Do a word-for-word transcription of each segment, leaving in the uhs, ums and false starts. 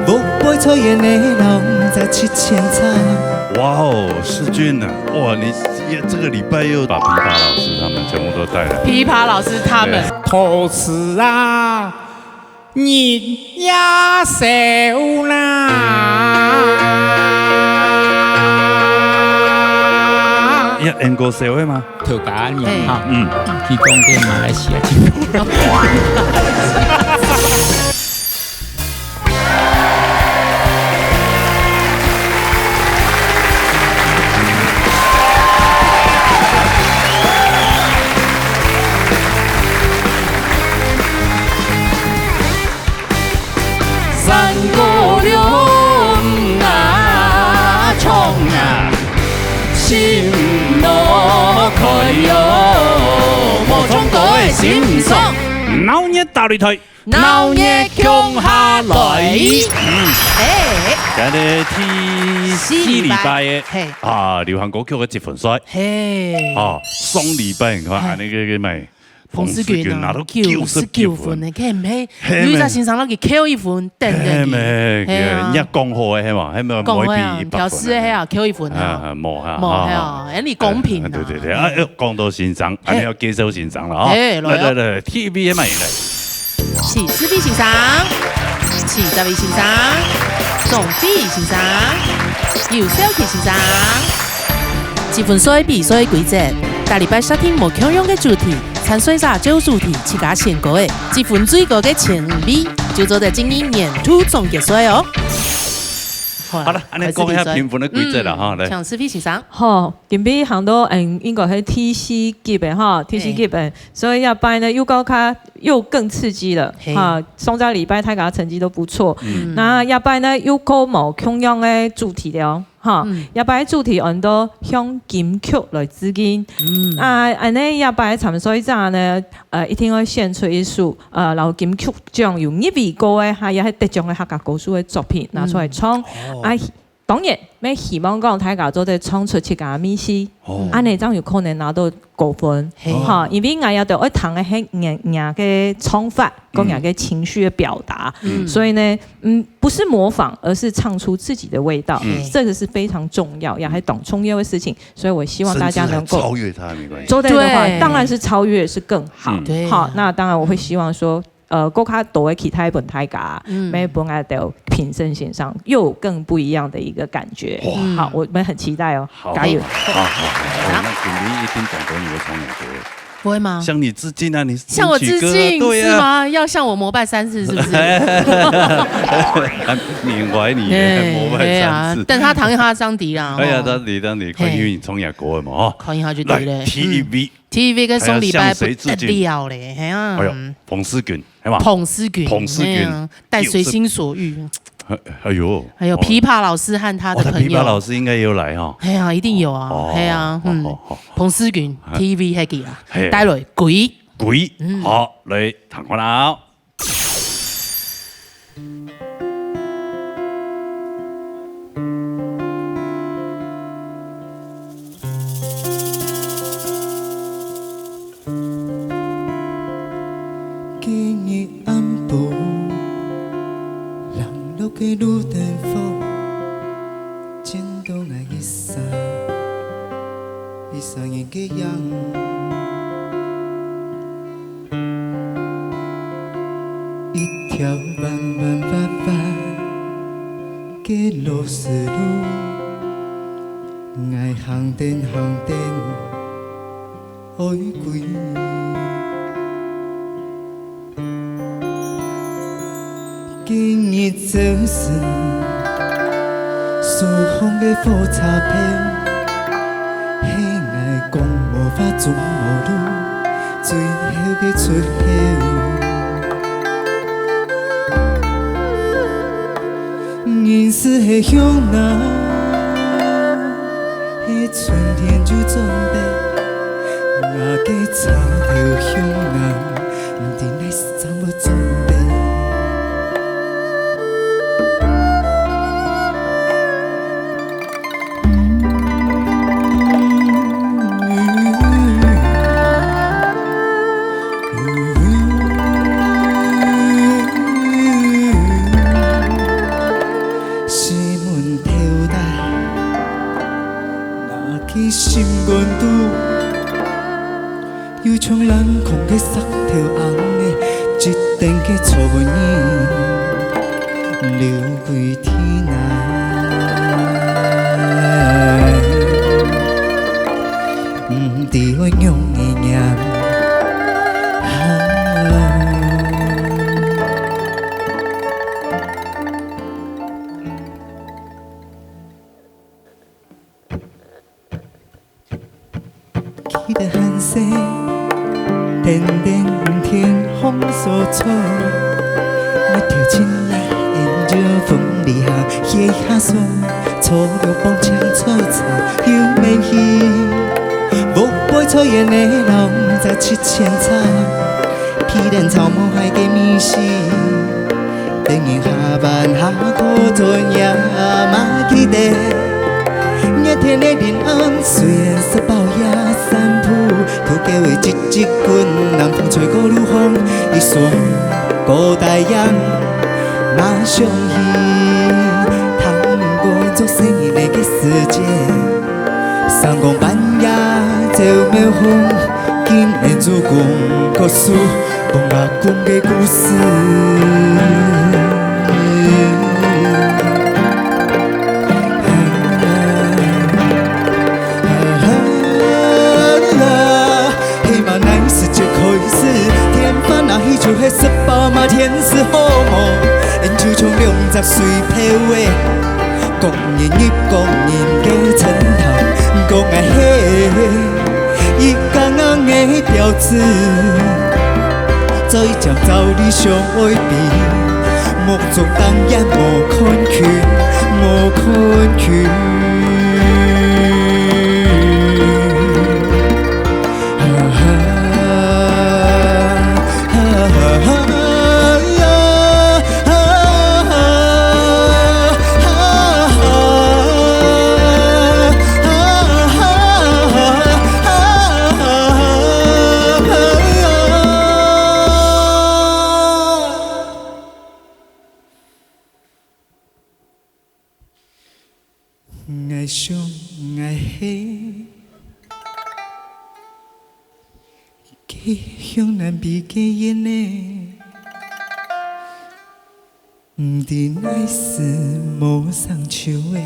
五杯菜園的人在七千菜。哇哦，世钧啊，哇，你也這個禮拜又把琵琶老師他們全部都帶來。琵琶老師他們。對。陶瓷啊，日夜燒啦。也恁過燒个嗎？頭家娘哈，嘿。嗯。佢講个馬來西亞政府。山歌崙啊，唱啊，心莫開喲，無唱歌个心毋爽。鬧熱大擂台，鬧熱共下來。嗯。哎。今日第四禮拜个，四禮拜。嘿。啊，流行歌曲个積分賽。嘿。啊，上禮拜你看，嘿。恁呢个，个咩？ 彭世群啊，彭世群拿到九十九分。九十九分呢，該毋係，嘿咩。有一隻先生摎佢扣一分，等等佢。嘿咩，嘿啊。人家講好个，係嘛，係無？講好啊，每筆一百分啊。表示係啊，扣一分啊。啊，無啊，無，係啊，啊，恁呢公平啊。啊，對，對，對，啊，嗯。講到先生，嘿。恁呢愛介紹先生了啊。嘿，來哦。來，來，來，第一位係麼人呢？是，是李先生，是這位先生，鍾飛先生，游少奇先生。積分賽比賽規則，逐禮拜設定無共樣个主題， 參賽者照主題自家選歌个，積分最高个前五位，就做得進入年度總決賽哦。好啦，好了，恁呢講一下評分个規則啦，嗯，哈，來。請思菲先生。好，今晡日行到，嗯，應該係第四級个哈，第四級个，嘿。所以這擺呢，又較，又更刺激了，嘿。哈，上隻禮拜大家成績都不錯，嗯。那這擺呢，又較無共樣个主題了。 哈，嗯。這擺主題安到向金曲來致敬。嗯。啊，恁呢這擺參賽者呢，呃，一定愛選出一首，呃，摎金曲獎有入圍過个，哈，也係得獎个客家歌手个作品拿出來唱。嗯。哦。啊，當然，也希望講大家做得唱出自家个味緒。哦。恁呢正有可能拿到高分。嘿。哈，因為𠊎也都愛聽个係人，人个唱法，跟人个情緒个表達。嗯。所以呢， 嗯，不是模仿，而是唱出自己的味道，嗯。這個是非常重要，也還當重要的事情，所以我希望大家能夠甚至還超越他沒關係。做得的話，對。當然是超越是更好。嗯。對啊。好，那當然我會希望說，呃，更加多个期待分大家，嗯。每本來都評審先生又有更不一樣的一個感覺。哇。好，我們很期待哦，好。加油。好，好，好，好，那肯定一定講到你的唱歌。 不會嗎？向你致敬啊，你是向我致敬，金曲歌啊，對啊。是嗎？要向我膜拜三次，是不是？緬懷你，哎，膜拜三次。哎呀，等他彈一下張笛啦，哎呀，吼。張笛，張笛，嘿。看因為你唱也歌的嘛，吼。看一下就對了。來，第一位。嗯。第一位跟上禮拜不得了咧，哎呀，向誰致敬？嘿啊。哎喲，彭世群。 係嘛？彭世群，彭世群，哎呀，帶隨心所欲。哎，哎喲。還有琵琶老師和他的朋友。哦，他琵琶老師應該有來哈。哎呀，一定有啊，哦，哎呀，嗯，好，好，好。彭世群，哎。第一位係佢啊，嘿。帶來鬼。鬼，嗯。好，來，聽看啦。 今日暗晡，冷落个路燈火，溅到𠊎一身，一身人个影。一條彎彎彎彎个老死路，𠊎行等行等， 愛歸。今日早晨，駛往个火車票，係𠊎講無話總無路，最後个出口。 人生係向南，係春天就準備，𠊎个車頭向南，毋知哪時正會準備。石頭尪仔，一等个錯人，流歸天涯。毋知愛仰仔念。記得還細，跈等天風掃帚，一條青藍煙就風裡行，歇一下爽，坐了磅秤坐差又免去。屋背菜園的老母在七千尺，避等草帽鞋个味緒。 等人下班下課轉夜嘛記得，熱天的臨暗，雖然食飽夜散步，渡過的一隻棍，南風吹過路風，一雙高大雁嘛想起，聽過做細人仔个時節，三更半夜走廟方，緊來做功課書。 講阿公个故事。希望乃是一開始，天翻若起就係食飽嘛，天時好無？𫣆就像兩隻水泡仔，各人入各人个床頭，講𠊎係 一家人个標誌，再將道理想愛比，目中當然無看輕，無看輕。𠊎想𠊎係 家鄉南邊个人呢，毋知哪時無成就个，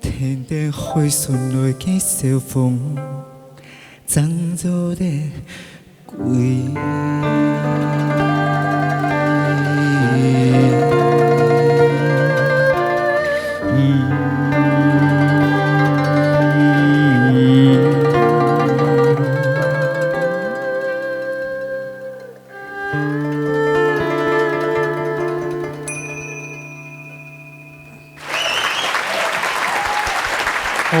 跈等海上來个小風，正做得歸。 哦，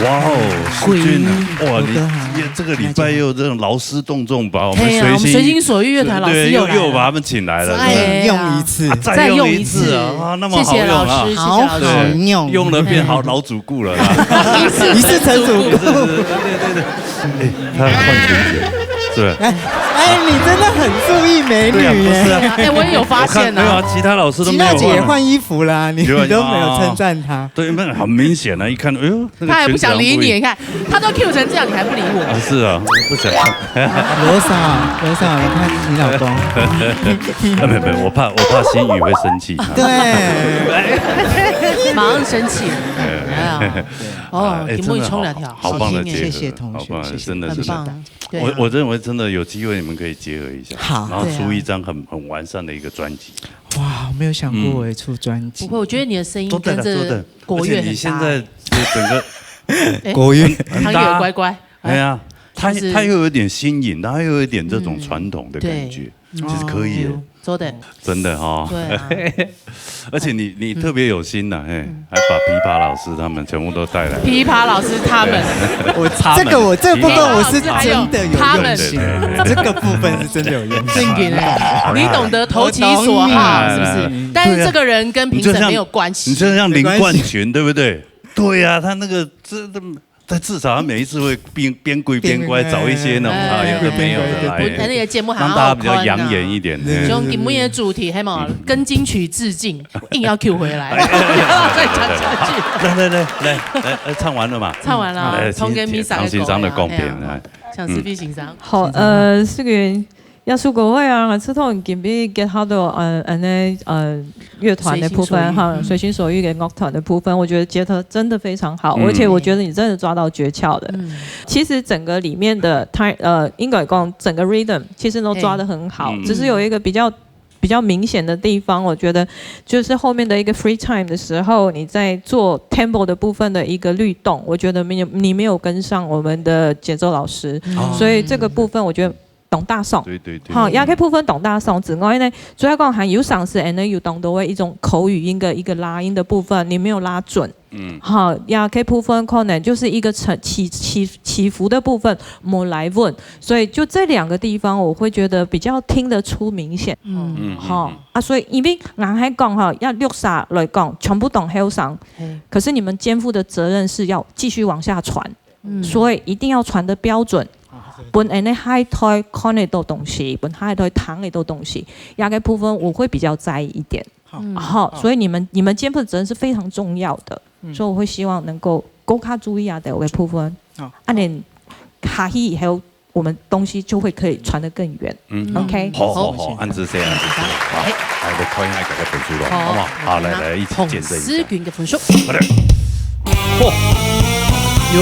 哇哦，世鈞啊，哇，你，你这个礼拜又有这种劳师动众，把我们随心，嘿啊，我们随心所欲乐团老师又来了。对，又，又把他们请来了，哎呀，是吧？用一次。啊，再用一次啊，再用一次。啊，那么好用啊。谢谢老师，谢谢老师。好好用。对，用了变好老主顾了啊。一次成主顾。是，是，是，对，对，对。哎，他换裙子，是吧？哎，哎，你真的很注意美女耶。对啊，不是啊。哎，我也有发现啊。我看，对啊，其他老师都没有换啊。吉娜姐也换衣服啦，你，你都没有称赞她。对，那很明显啊，一看，哎呦， 他还不想理你，你看，他都 Q 成这样，你还不理我。啊，是啊，不想看。罗莎，罗莎，我看你老公。啊，没有，没有，我怕，我怕心宇会生气。对。马上生气。哎呀，哦，哎，给我冲两条，真的好，好棒的结合，好听耶。谢谢同学，好棒的，谢谢。真的是。很棒，对啊。我，我认为真的有机会你们可以结合一下，好。然后出一张很，对啊。很完善的一个专辑。哇，没有想过我会出专辑。嗯。不会，我觉得你的声音跟这个 国乐很搭欸。而且你现在是整个哎，国乐。很，很搭。唐也乖乖，哎呀，它，就是它又有点新颖，然后又有一点这种传统的感觉，嗯，对。其实可以耶。哦，做得。真的哈。对啊。而且你，你特别有心呐，嘿，嗯。还把琵琶老师他们全部都带来。琵琶老师他们。我，这个我，这部分我是真的有用心，琵琶老师还有他们。对，对，对，对。这个部分是真的有用心。正经欸，你懂得投其所好，我懂你。是不是？但是这个人跟评审没有关系。你就像，你就像林冠群，没关系。对不对？ 对呀，他那个，这，这，他至少他每一次会边，边跪边乖，边，找一些那种，哎，啊，有的没有的来，对，对，对。本来那个节目好好看啊。让大家比较养眼一点，对，对，对。像今天的主题，还有跟金曲致敬，硬要 Q 回来，哎，哎，哎，再讲下去。来，来，来，来，来，唱完了嘛？唱完了，来，同个Misa个，唐先生的公平，哎呀。来。楊思菲先生。好，先生啊。呃，思筠，這首歌會啊，自從今晡日結合到，呃，恁呢，呃，樂團的部分哈，隨心所欲的樂團的部分，我覺得結合真的非常好，嗯。而且我覺得你真的抓到訣竅了。嗯。其實整個裡面的，它，呃，應該講整個 rhythm 其實都抓得很好，嘿。嗯。只是有一個比較，比較明顯的地方，我覺得就是後面的一個 free time 的時候，你在做 tempo 的部分的一個律動，我覺得沒有，你沒有跟上我們的節奏老師，嗯。所以這個部分我覺得 當打爽。對，對，對。好，這個部分當打爽之外呢，主要講還有嘗試，恁呢有當多的一種口語音的一個拉音的部分，你沒有拉準。嗯。好，這個部分可能就是一個起，起，起伏的部分，沒拉穩，所以就這兩個地方，我會覺得比較聽得出明顯。嗯。嗯，好，嗯，嗯。啊，所以因為𠊎還講哈，這六儕來講，全部當後生，嘿。可是你們肩負的責任是要繼續往下傳。 嗯。所以一定要傳得標準，啊，是。分恁呢下一代看得到東西，分下一代聽得到東西，這個部分我會比較在意一點。好。嗯。好，好。所以你們，你們肩負的責任是非常重要的，嗯。所以我會希望能夠更加注意啊，這個部分。好。恁呢下去以後，我們東西就會可以傳得更遠。嗯。OK？好，好，好，好。恁仔細，恁仔細。好，哎。來，來看一下這個分數咯，好。好不好？好，來，來，一起見證一下。洪思筠个分數。 好的。喲。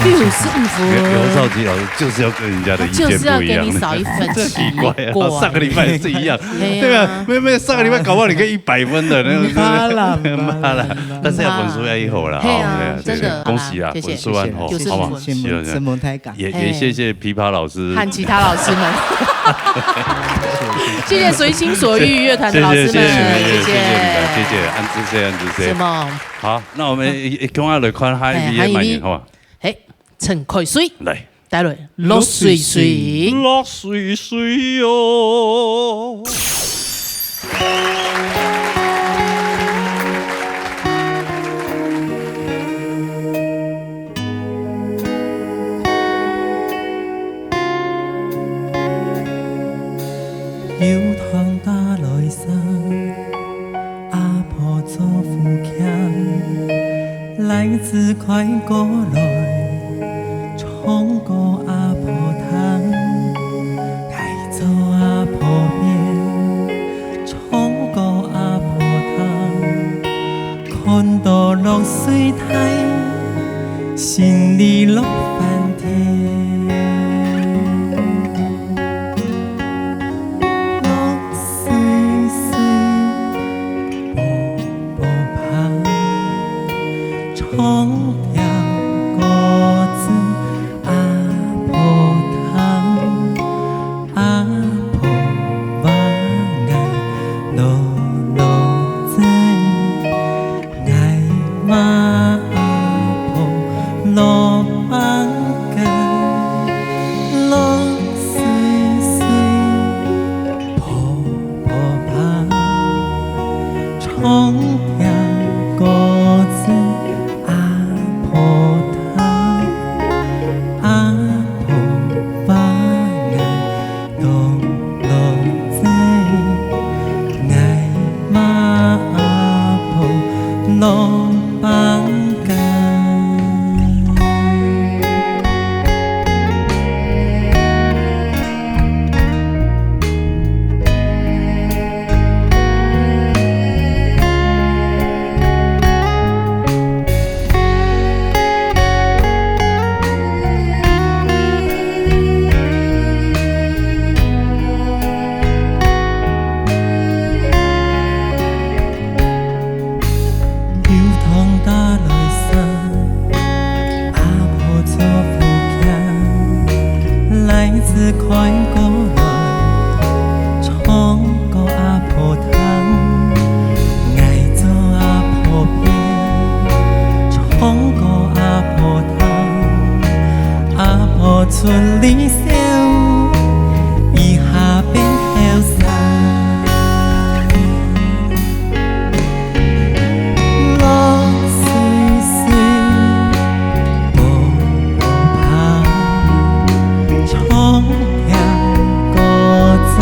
六十五分。刘，刘兆基老師就是要跟人家的意見不一樣。就是要給你少一分，這奇怪啊，奇怪。上個禮拜也是一樣，嘿啊。對吧？沒有，沒有，上個禮拜搞不好你可以一百分的，那個，毋怕啦，毋怕啦，毋怕啦。但是要分數要一好啦，嘿啊，哈，對啊，真的，對，恭喜啊，好啦，謝謝，分數很好，謝謝。好不好？九十五分。承蒙，承蒙大家。 也，也謝謝琵琶老師。嘿。和其他老師們。謝謝隨心所欲樂團的老師們，謝謝，謝謝你們，謝謝。謝謝你們，謝謝，恁仔細，恁仔細。什麼？好，那我們一，一，共下來看下一位的，嘿，下一位。好吧？嘿，陳凱瑞。來。帶來，落水水。落水水喲。 油塘打雷聲，阿婆做福慶，荔枝開過來，唱歌阿婆聽，𠊎做阿婆面，唱歌阿婆聽。 看到落水大，心裡樂翻天。落水水，啵啵拍，唱條歌仔阿婆聽。 阿婆話𠊎老老仔，𠊎罵阿婆老板間。落水水，婆婆拍，唱條歌仔阿婆聽。阿婆話𠊎 當老仔，𠊎罵阿婆老板間。 油塘打雷聲，阿婆做福慶，荔枝開過來，唱歌阿婆聽。𠊎做阿婆面，唱歌阿婆聽。阿婆出離愁，一下變後生。 落水水，啵啵拍，唱條歌仔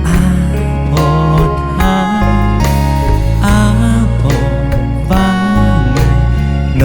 阿婆聽。阿婆話𠊎老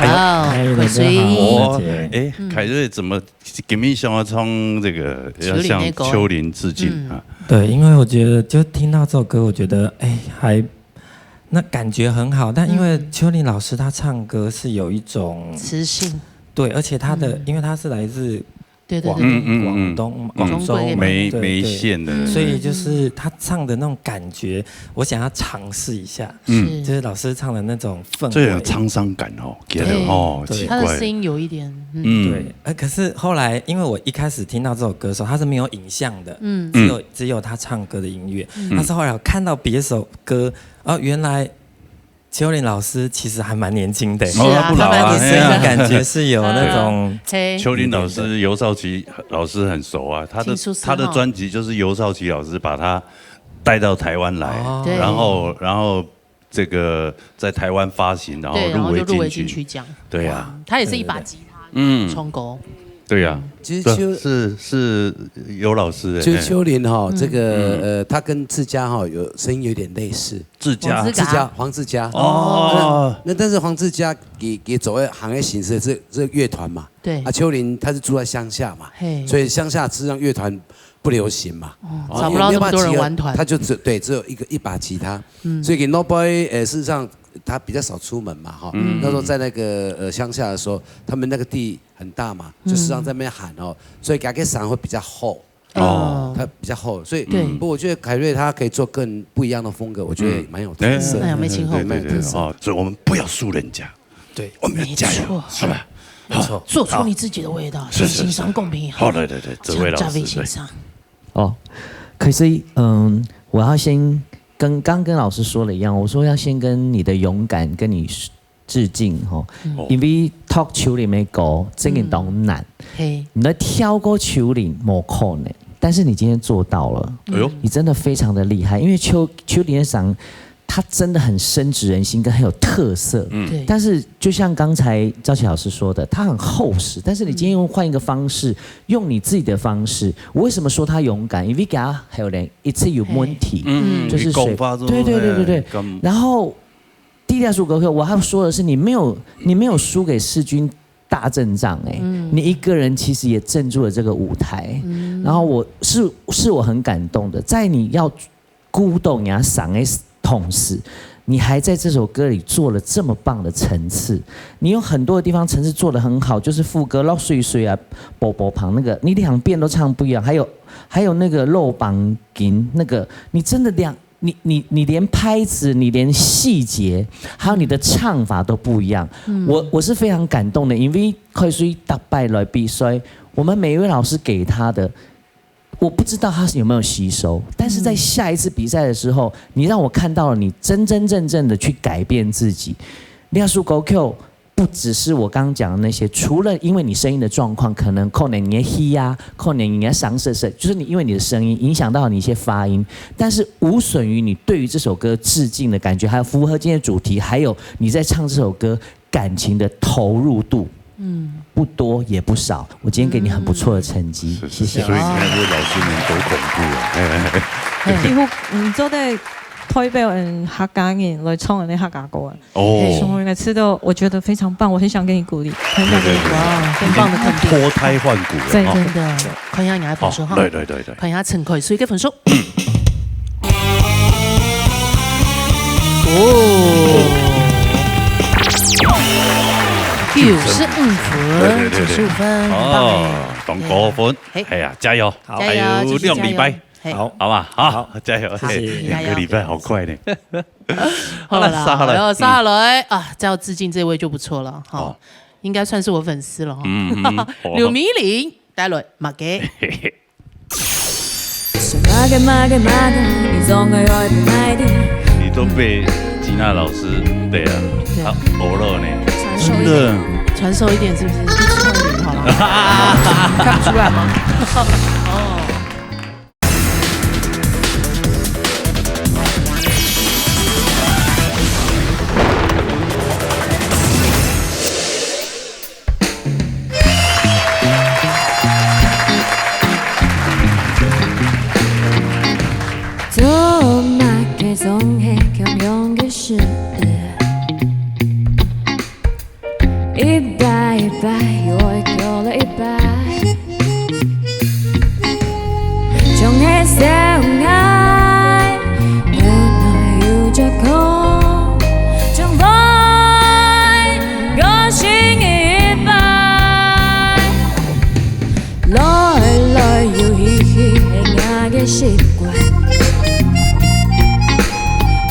哦，哎，大家好，慧水。我，大姐。哎，嗯。凯瑞怎么今天想要唱这个，要向秋林那个。秋林致敬啊？嗯。对，因为我觉得就听到这首歌，我觉得，哎，还，那感觉很好，但因为嗯。秋林老师他唱歌是有一种磁性。对，而且他的，嗯。因为他是来自对，对，广，对，对。嗯，嗯，嗯。广东，嗯。广州嘛，中国那边。梅，对，对。梅县的。嗯。所以就是他唱的那种感觉，我想要尝试一下。嗯。是。就是老师唱的那种氛围。这有沧桑感哦，觉得对。哦，对。奇怪。他的声音有一点，嗯。嗯。对，呃，可是后来，因为我一开始听到这首歌的时候，它是没有影像的，嗯。只有，嗯。只有他唱歌的音乐。嗯。但是后来我看到别首歌，哦，原来秋林老师其实还蛮年轻的。是啊，哦，他不老啊，他蛮年轻的。他的声音感觉是有那种，哎呀。嘿。秋林老师，一点点的。尤少奇老师很熟啊，他的，听说是哈。他的专辑就是尤少奇老师把他带到台湾来，哦。对。然后，然后这个在台湾发行，然后对，然后就入围金曲。入围金曲奖。对啊。哇，他也是一把吉他，对，对，对。嗯。唱歌。对啊。嗯。其实秋，对，是，是尤老师欸。其实秋林哈，嗯。这个，嗯。呃，他跟志佳哈，有，声音有点类似。 志佳。黄志佳。志佳，黄志佳。哦。那，那但是黄志佳佢，佢走个行业形式是，是乐团嘛。对。啊，秋林他是住在乡下嘛，嘿。所以乡下实际上乐团不流行嘛。哦，哦。找不到那么多人玩团。没有办法集合，他就只，对，只有一个，一把吉他。嗯。所以给 No Boy，呃，事实上他比较少出门嘛，哈。嗯。那时候在那个，呃，乡下的时候，他们那个地很大嘛，就时常在那边喊哦，嗯。所以给他给嗓会比较厚。 哦。哦。他比较厚，所以，对。不过我觉得凯瑞他可以做更不一样的风格，我觉得蛮有特色的。嗯。哎呀，没听过。对，对，对，蛮有特色。哦，所以我们不要输人家，对。我们要加油，没错。好吧？没错。好。做出你自己的味道，是，是，是。欣赏共鸣。好，来，来，来，这位老师，这位欣赏。对。哦，可是，嗯，我要先跟，刚跟老师说的一样，我说要先跟你的勇敢，跟你致敬吼，嗯。因为讀秋林个歌真个當難，嗯。嘿。你要跳過秋林無可能，但是你今天做到了，哎呦。你真的非常的厲害，因為秋，秋林个聲，它真的很深植人心，跟很有特色。嗯。對。但是就像剛才趙琪老師說的，它很厚實，但是你今天用換一個方式，嗯。用你自己的方式，我為什麼說他勇敢？因為佢還有人一直有問題，嘿。嗯，就是誰，你講話都，對，對，對，對，對。嘿，咁然後 第二首歌曲，我要說的是，你沒有，你沒有輸給世鈞大陣仗欸，嗯。你一個人其實也鎮住了這個舞台。嗯。然後我是，是我很感動的，在你要孤獨你要想的同時，你還在這首歌裡做了這麼棒的層次。你有很多的地方層次做得很好，就是副歌落水水啊，波波旁那個，你兩遍都唱不一樣。還有，還有那個肉綁緊那個，你真的兩 你，你，你連拍子，你連細節，還有你的唱法都不一樣。嗯。我，我是非常感動的，因為開始逐擺來比賽，我們每一位老師給他的，我不知道他是有沒有吸收，但是在下一次比賽的時候，嗯。你讓我看到了你真真正正的去改變自己。你要說 Go Q， 不只是我剛剛講的那些，除了因為你聲音的狀況，可能，可能你的氣壓，可能你的嗓色色，就是你因為你的聲音影響到你一些發音，但是無損於你對於這首歌致敬的感覺，還有符合今天的主題，還有你在唱這首歌感情的投入度，嗯。不多也不少。我今天給你很不錯的成績，嗯。謝謝。是，是，所以你看這個老師們多恐怖啊！嘿，嘿，嘿。嘿。幾乎，嗯，做得代表，嗯，客家人來唱恁呢客家歌啊。 哦。所以我每次都，我覺得非常棒，我很想給你鼓勵，很想給你鼓勵。對，對，對。哇，很棒的肯定。脫胎換骨了，對，哦。真的，看一下你的分數哈。哦，對，對，對，對。看一下陳凱瑞个分數。哦。九十五分，對，對，對，對。九十五分，很棒欸。哦，當高分。對啊。哎呀，加油。好。加油，還有兩個禮拜。繼續加油。嘿。好。好吧，好，好。加油。好，嘿，加油。兩個禮拜好快呢。 好啦，好啦，好啦，哎呦，嗯。接下來啊，再要致敬這位就不錯了，哈。哦。應該算是我粉絲了，哈。嗯，嗯，嗯，好。劉美玲，帶來麼个？你都被吉娜老師，對啊，對。她偶了呢。傳授一點。真的。傳授一點是不是？去吃泡麵好了。看不出來嗎？哦。 做麼个總係共樣个事？一擺一擺，又愛過了一擺。總係想愛，原來有借口，總會過新一擺。來來又去去，係𠊎个習慣。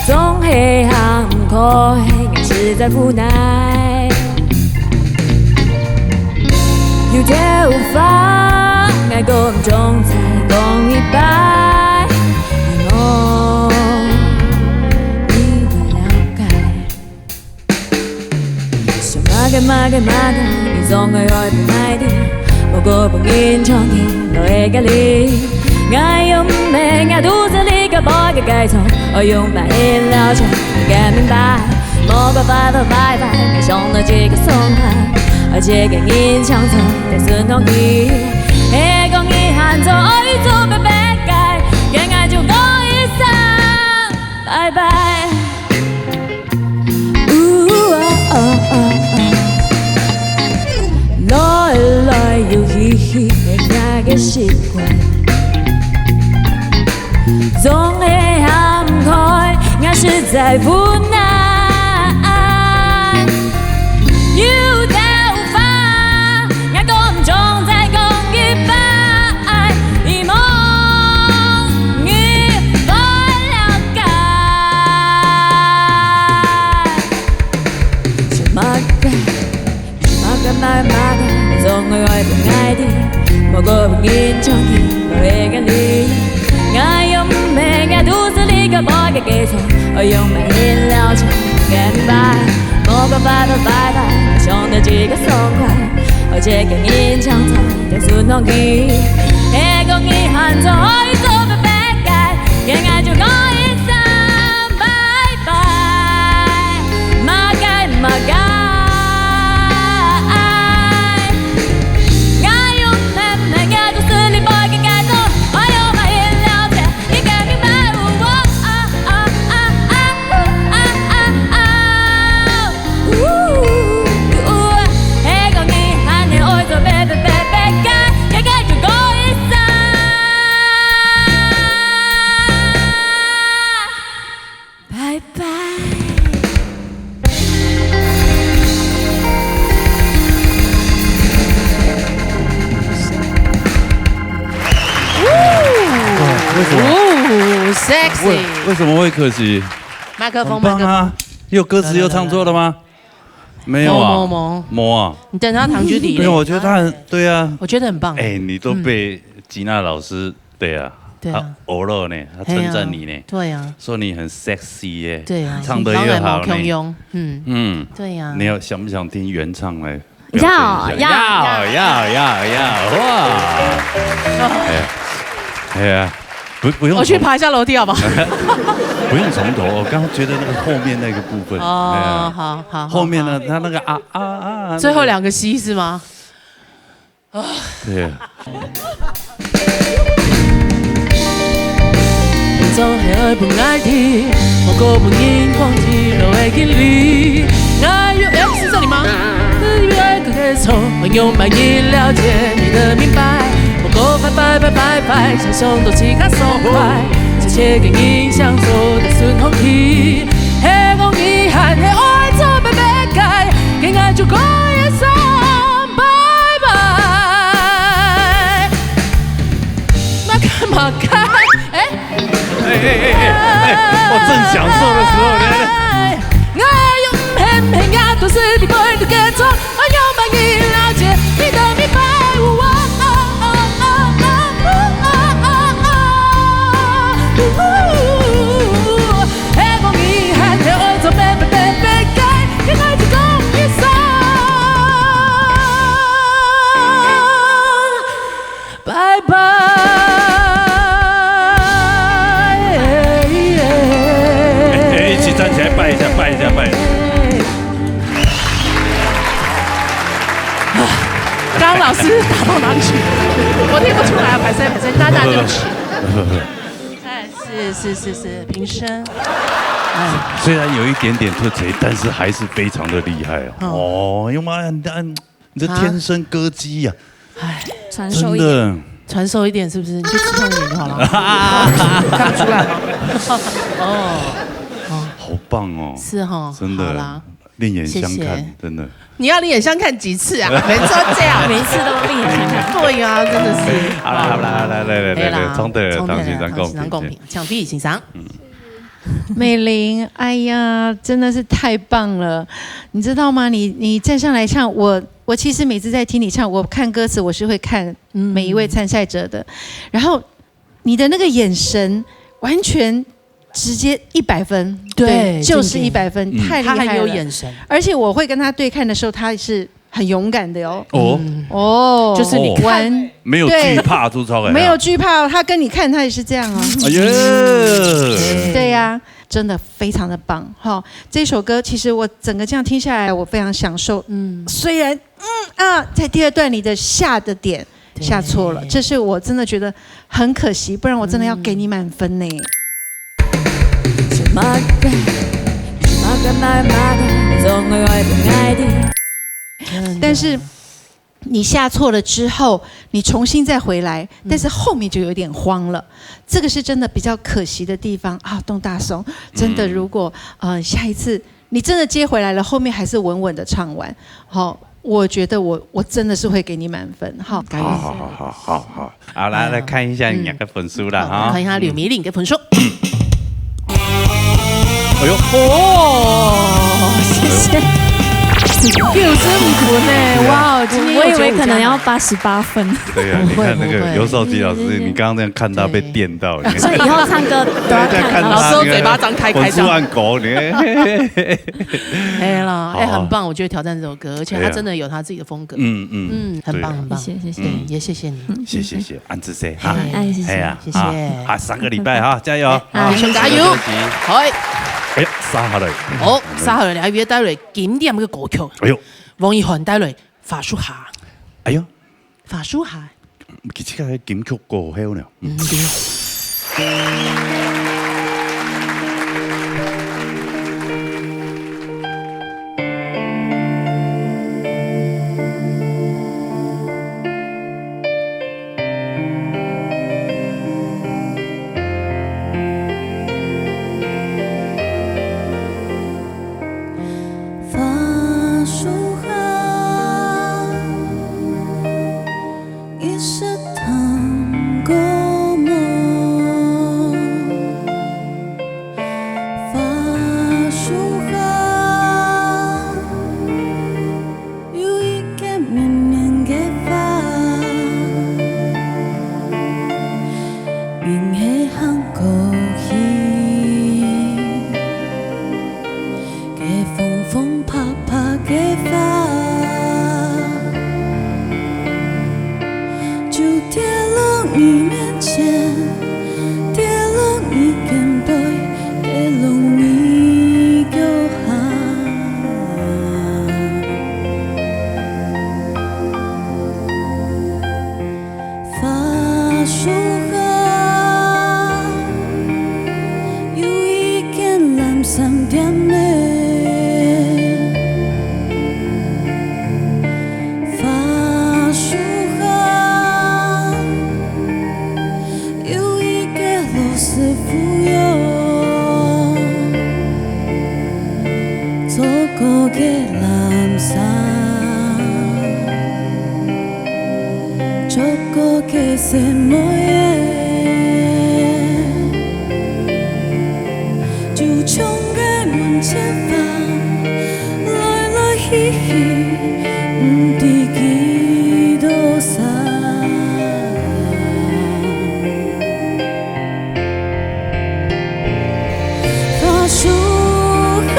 總係行毋開，𠊎實在無奈。有兜話，𠊎講毋中再講一擺，希望你會了解。 想麼个麼个麼个，你總係愛分𠊎知，無過分緊張，緊落个你。𠊎又毋係𠊎肚屎裡个寶个改造，愛用白銀了解，你該明白。莫過拜拜拜拜，𠊎想到自家爽快，愛自家人相處，在順風去。係講你還做愛做白白改，該𠊎就講一聲拜拜。 來來又去去，係𠊎个習慣。總係行毋開，𠊎實在無奈。有兜話，𠊎講毋中再講一擺，希望你會了解。 想麼个，想麼个麼个麼个，總係愛分𠊎知，莫過分緊張，緊落个你。𠊎又毋係𠊎肚屎裡个寶个改造，愛用白銀了解，該明白。莫過拜拜拜拜，想到自家爽快，愛自家人相處，在順風去。係講你還做愛做白白改，該𠊎就講一聲 拜拜，麼个麼个。𠊎又毋係𠊎肚屎裡寶个改造，愛用白銀了解，你該明白。係講你還係愛做白白白白改，該𠊎就講一聲 拜拜。哇，為什麼？哦，sexy！為為什麼會可惜？麥克風，很棒啊！麥克風。又歌詞又唱錯了嗎？沒有啊，沒有，沒有。沒啊。你等他唐居里嘞。沒有，我覺得他很對啊。我覺得很棒。哎，你都被吉娜老師對啊，對啊他歐了呢，他稱讚你呢，對啊，說你很 sexy 耶，對啊，唱得又好呢。共樣，嗯，嗯，對啊。你要想不想聽原唱嘞？要表演一下要要要要要！哇！哎呀，哎呀，不不用从我去爬一下楼梯好不好？不用从头，我刚刚觉得那个后面那个部分，哎哦，呀好好。后面呢，好？他那个啊啊啊，最后两个 C 是吗？对，总係愛分𠊎知，莫過分緊張，緊落个你。𠊎又，哎，是這裡嗎？你愛个錯，我用白銀了解你的明白。莫過拜拜拜拜拜，想到自家爽快，一切个人相處在順風去。係講你還係愛做白白改，該𠊎就講一聲拜拜。麼个麼个？哎。哎哎哎哎哎，我正享受的时候呢。我又毋係毋係，𠊎肚屎裡寶个改造，愛用白銀了解你的明白。係講你還係愛做白白白白改，該𠊎就講一聲。 拜拜。哎，一起站起来拜一下，拜一下，拜一下。刚刚老师打到哪里去？我听不出来啊，拍谁拍谁，大家对不起。哎，是是是是，平生。虽然有一点点特色，但是还是非常的厉害哦。哦，因为你这天生歌姬呀，传授一点，真的。传授一点是不是？你就吃胖一点就好了。看不出来。哦，好棒哦！是哈，真的，好啦，另眼相看，谢谢真的。你要另眼相看几次啊？每次都这样。每一次都另眼相看。对呀，真的是。好啦好啦，来来来来来，对啦，冲的冲的唐先生唐先生公平，公平，抢 B 先生。美玲，哎呀，真的是太棒了！你知道吗？你你站上来唱，我我其实每次在听你唱，我看歌词我是会看每一位参赛者的，然后你的那个眼神完全直接一百分，对就是经典一百分，嗯太厉害了。他很有眼神。而且我会跟他对看的时候，他是很勇敢的哦。哦，哦，就是你看完没有对惧怕，朱超伟啊没有惧怕，他跟你看，他也是这样啊。哎呀，对呀、真的非常的棒哈。这首歌其实我整个这样听下来，我非常享受。嗯，虽然嗯啊，在第二段你的下的点下错了，这是我真的觉得很可惜，不然我真的要给你满分呢。 Sumaka, sumaka, maka, maka, zongo, oi, ngadi. 但是你下错了之后，你重新再回来，但是后面就有点慌了，这个是真的比较可惜的地方啊。董大松，真的，如果呃下一次你真的接回来了，后面还是稳稳的唱完，好，我觉得我我真的是会给你满分哈。加油！好好好好好好，好来来看一下你个分数啦哈好，看。一下刘美玲的分数。哎呦，哦，谢谢。六十五分呢，哇，今天我以为可能要八十八分。对呀，你看那个不会刘少奇老师，你刚刚这样看他被电到，你看所以以后唱歌都要看对，在看他老师都嘴巴张开开这样。粉丝按狗，你看。哎啦，哎，好啊很棒，我觉得挑战这首歌，而且对啊他真的有他自己的风格。嗯嗯嗯，很棒很棒。谢谢谢谢。嗯嗯，也谢谢你。谢谢谢谢，安之塞哈，哎谢谢哎呀，谢谢啊啊，三个礼拜哈，加油，啊加油！好，哎呀，杀好了，好，杀好了，还有带来经典的歌曲，哎呦，王一涵带来《花树下》，哎呦，花树下，其实个金曲歌后呢，嗯嗯，对。花树下，一时糖果梦。花树下，有一个绵绵个花，人係行過去。 个风风拍拍个花，就跌落你面前，跌落你肩背，跌落你腳下。 花樹下，有一間藍衫店仔。花樹下，有一個老師傅喲，做過个藍衫。 做過个細妹仔，就像个門前花，來來去去，毋知幾多儕。 花樹下，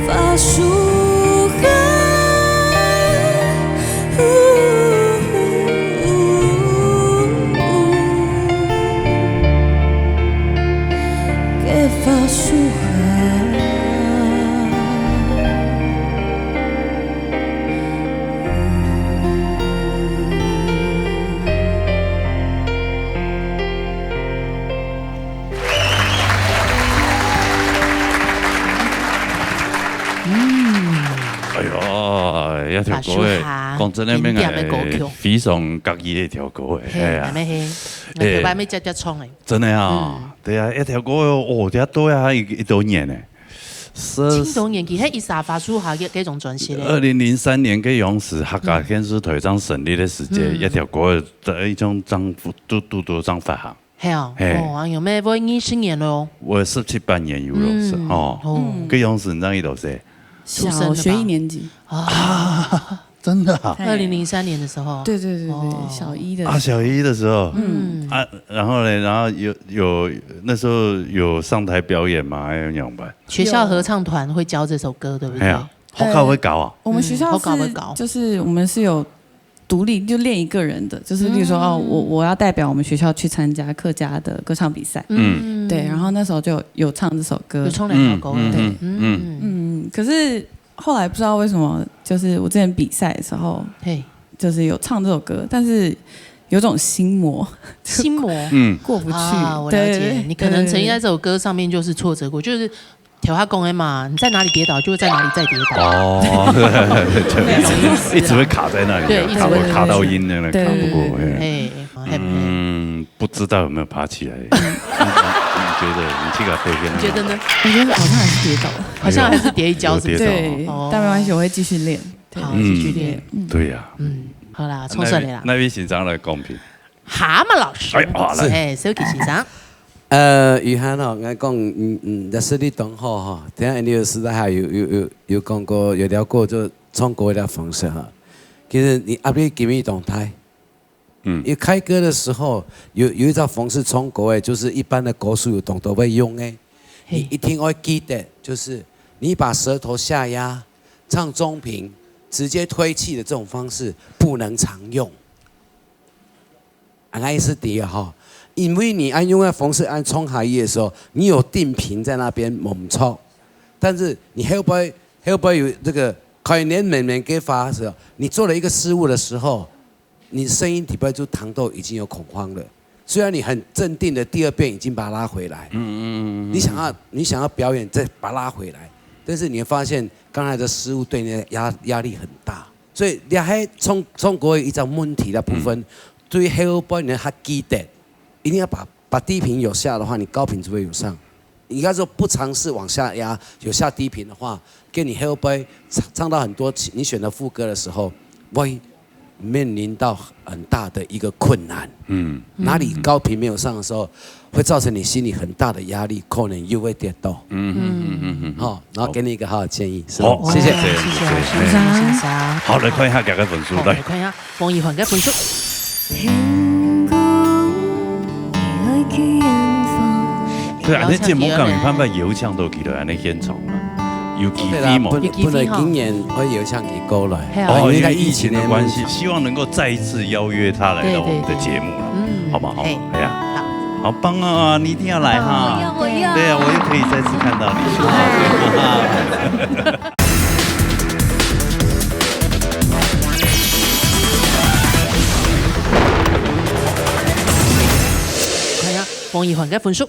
花樹下。條歌誒，講真个，經典个歌曲。非常合意个一條歌誒，嘿，係啊。恁呢係，𠊎頭擺乜直直唱誒。真个啊，嗯。對啊，一條歌哦，這多啊，一一多年誒。是，真多年，其實一下發出下个這種專輯誒。二零零三年个樣時，客家電視台正成立个時節，嗯。一條歌的一種正都都都正發行。 係啊，嘿。哦，啊，有無會二十年咯？我十七八年有咯，是，嗯，哦。哦。該樣時你知佢多歲？出生了吧？小學一年級。啊，真的啊？二零零三年的時候。對，對，對，對，哦。小一的時候。啊，小一的時候。嗯。啊，然後呢，然後有，有，那時候有上台表演嗎？還有仰般？學校合唱團會教這首歌，對不對？哎呀，學校會教啊？呃，我們學校是，嗯，學校會教。就是我們是有獨立，就練一個人的，就是例如說，嗯。哦，我，我要代表我們學校去參加客家的歌唱比賽。嗯。對，然後那時候就有唱這首歌。有唱兩條歌，嗯，對。嗯，嗯，嗯。嗯，可是後來不知道為什麼，就是我之前比賽的時候，嘿。就是有唱這首歌，但是有種心魔，心魔？嗯。過不去。啊，我了解，對，對，對。你可能曾經在這首歌上面就是挫折過，就是頭下講个嘛，你在哪裡跌倒，就會在哪裡再跌倒。哦，對，對，對，對，一直會卡在那裡，對，一直會卡，卡到音的那個，對，卡不過，對，對，對。嘿。 嘿，嘿，嗯，不知道有沒有爬起來。你，你覺得？你這個會跟你覺得呢？我覺得好像還是跌倒了。好像還是跌一跤，是不是？有跌倒。對，哦。但沒關係，我會繼續練。對。好，繼續練。嗯，對呀。嗯，好啦，那位，衝上來啦。那位先生來公平。蛤蟆老師。哎，好，來。哎，小奇先生。呃，雨涵哦，𠊎講，嗯，嗯，這是你當好哈。等下你有時代還有，有，有，有講過，有聊過，就唱歌的方式哈。其實你壓力給你當大。 嗯。因為開歌的時候，有，有一種方式唱歌誒，就是一般的歌手有當多會用誒。嘿。你一定要記得，就是你把舌頭下壓，唱中頻，直接推氣的這種方式不能常用。啊，那意思第一哈，因為你按用的方式按唱下去的時候，你有定頻在那邊猛唱，但是你後背，後背有這個開年慢慢个發的時候，你做了一個失誤的時候， 你聲音底背就聽到已經有恐慌了。雖然你很鎮定的第二遍已經把它拉回來，嗯，嗯，嗯，嗯。你想要，你想要表演再把它拉回來，但是你會發現剛才的失誤對你的壓，壓力很大。所以這還唱，唱歌的一種問題的部分，嗯。對後半年還記得，一定要把，把低頻有下的話，你高頻就會有上。 應該說不嘗試往下壓，有下低頻的話，給你後背唱，唱到很多你選的副歌的時候，會面臨到很大的一個困難。嗯。哪裡高頻沒有上的時候，會造成你心裡很大的壓力，可能又會跌倒。嗯，嗯，嗯，嗯，嗯。好，然後給你一個好的建議，是吧？好，謝謝。謝謝，謝謝，謝謝，謝謝。好，來看一下大家分數，好，來。來看一下。 王一凡个分數。天公，你愛去遠方。對啊，你節目敢有辦法邀請到佢來恁呢現場嗎？有機會無？對啦，本，有機會吼。本來今年會邀請佢過來，係啊。哦，因為疫情的關係，因為疫情的問題。希望能夠再一次邀約他來到我們的節目了，對，對，對。嗯。好不好？嘿。哎呀，好。好棒啊，你一定要來哈。好，要，我要。對啊，我又可以再次看到你。好。看一下王一凡个分數。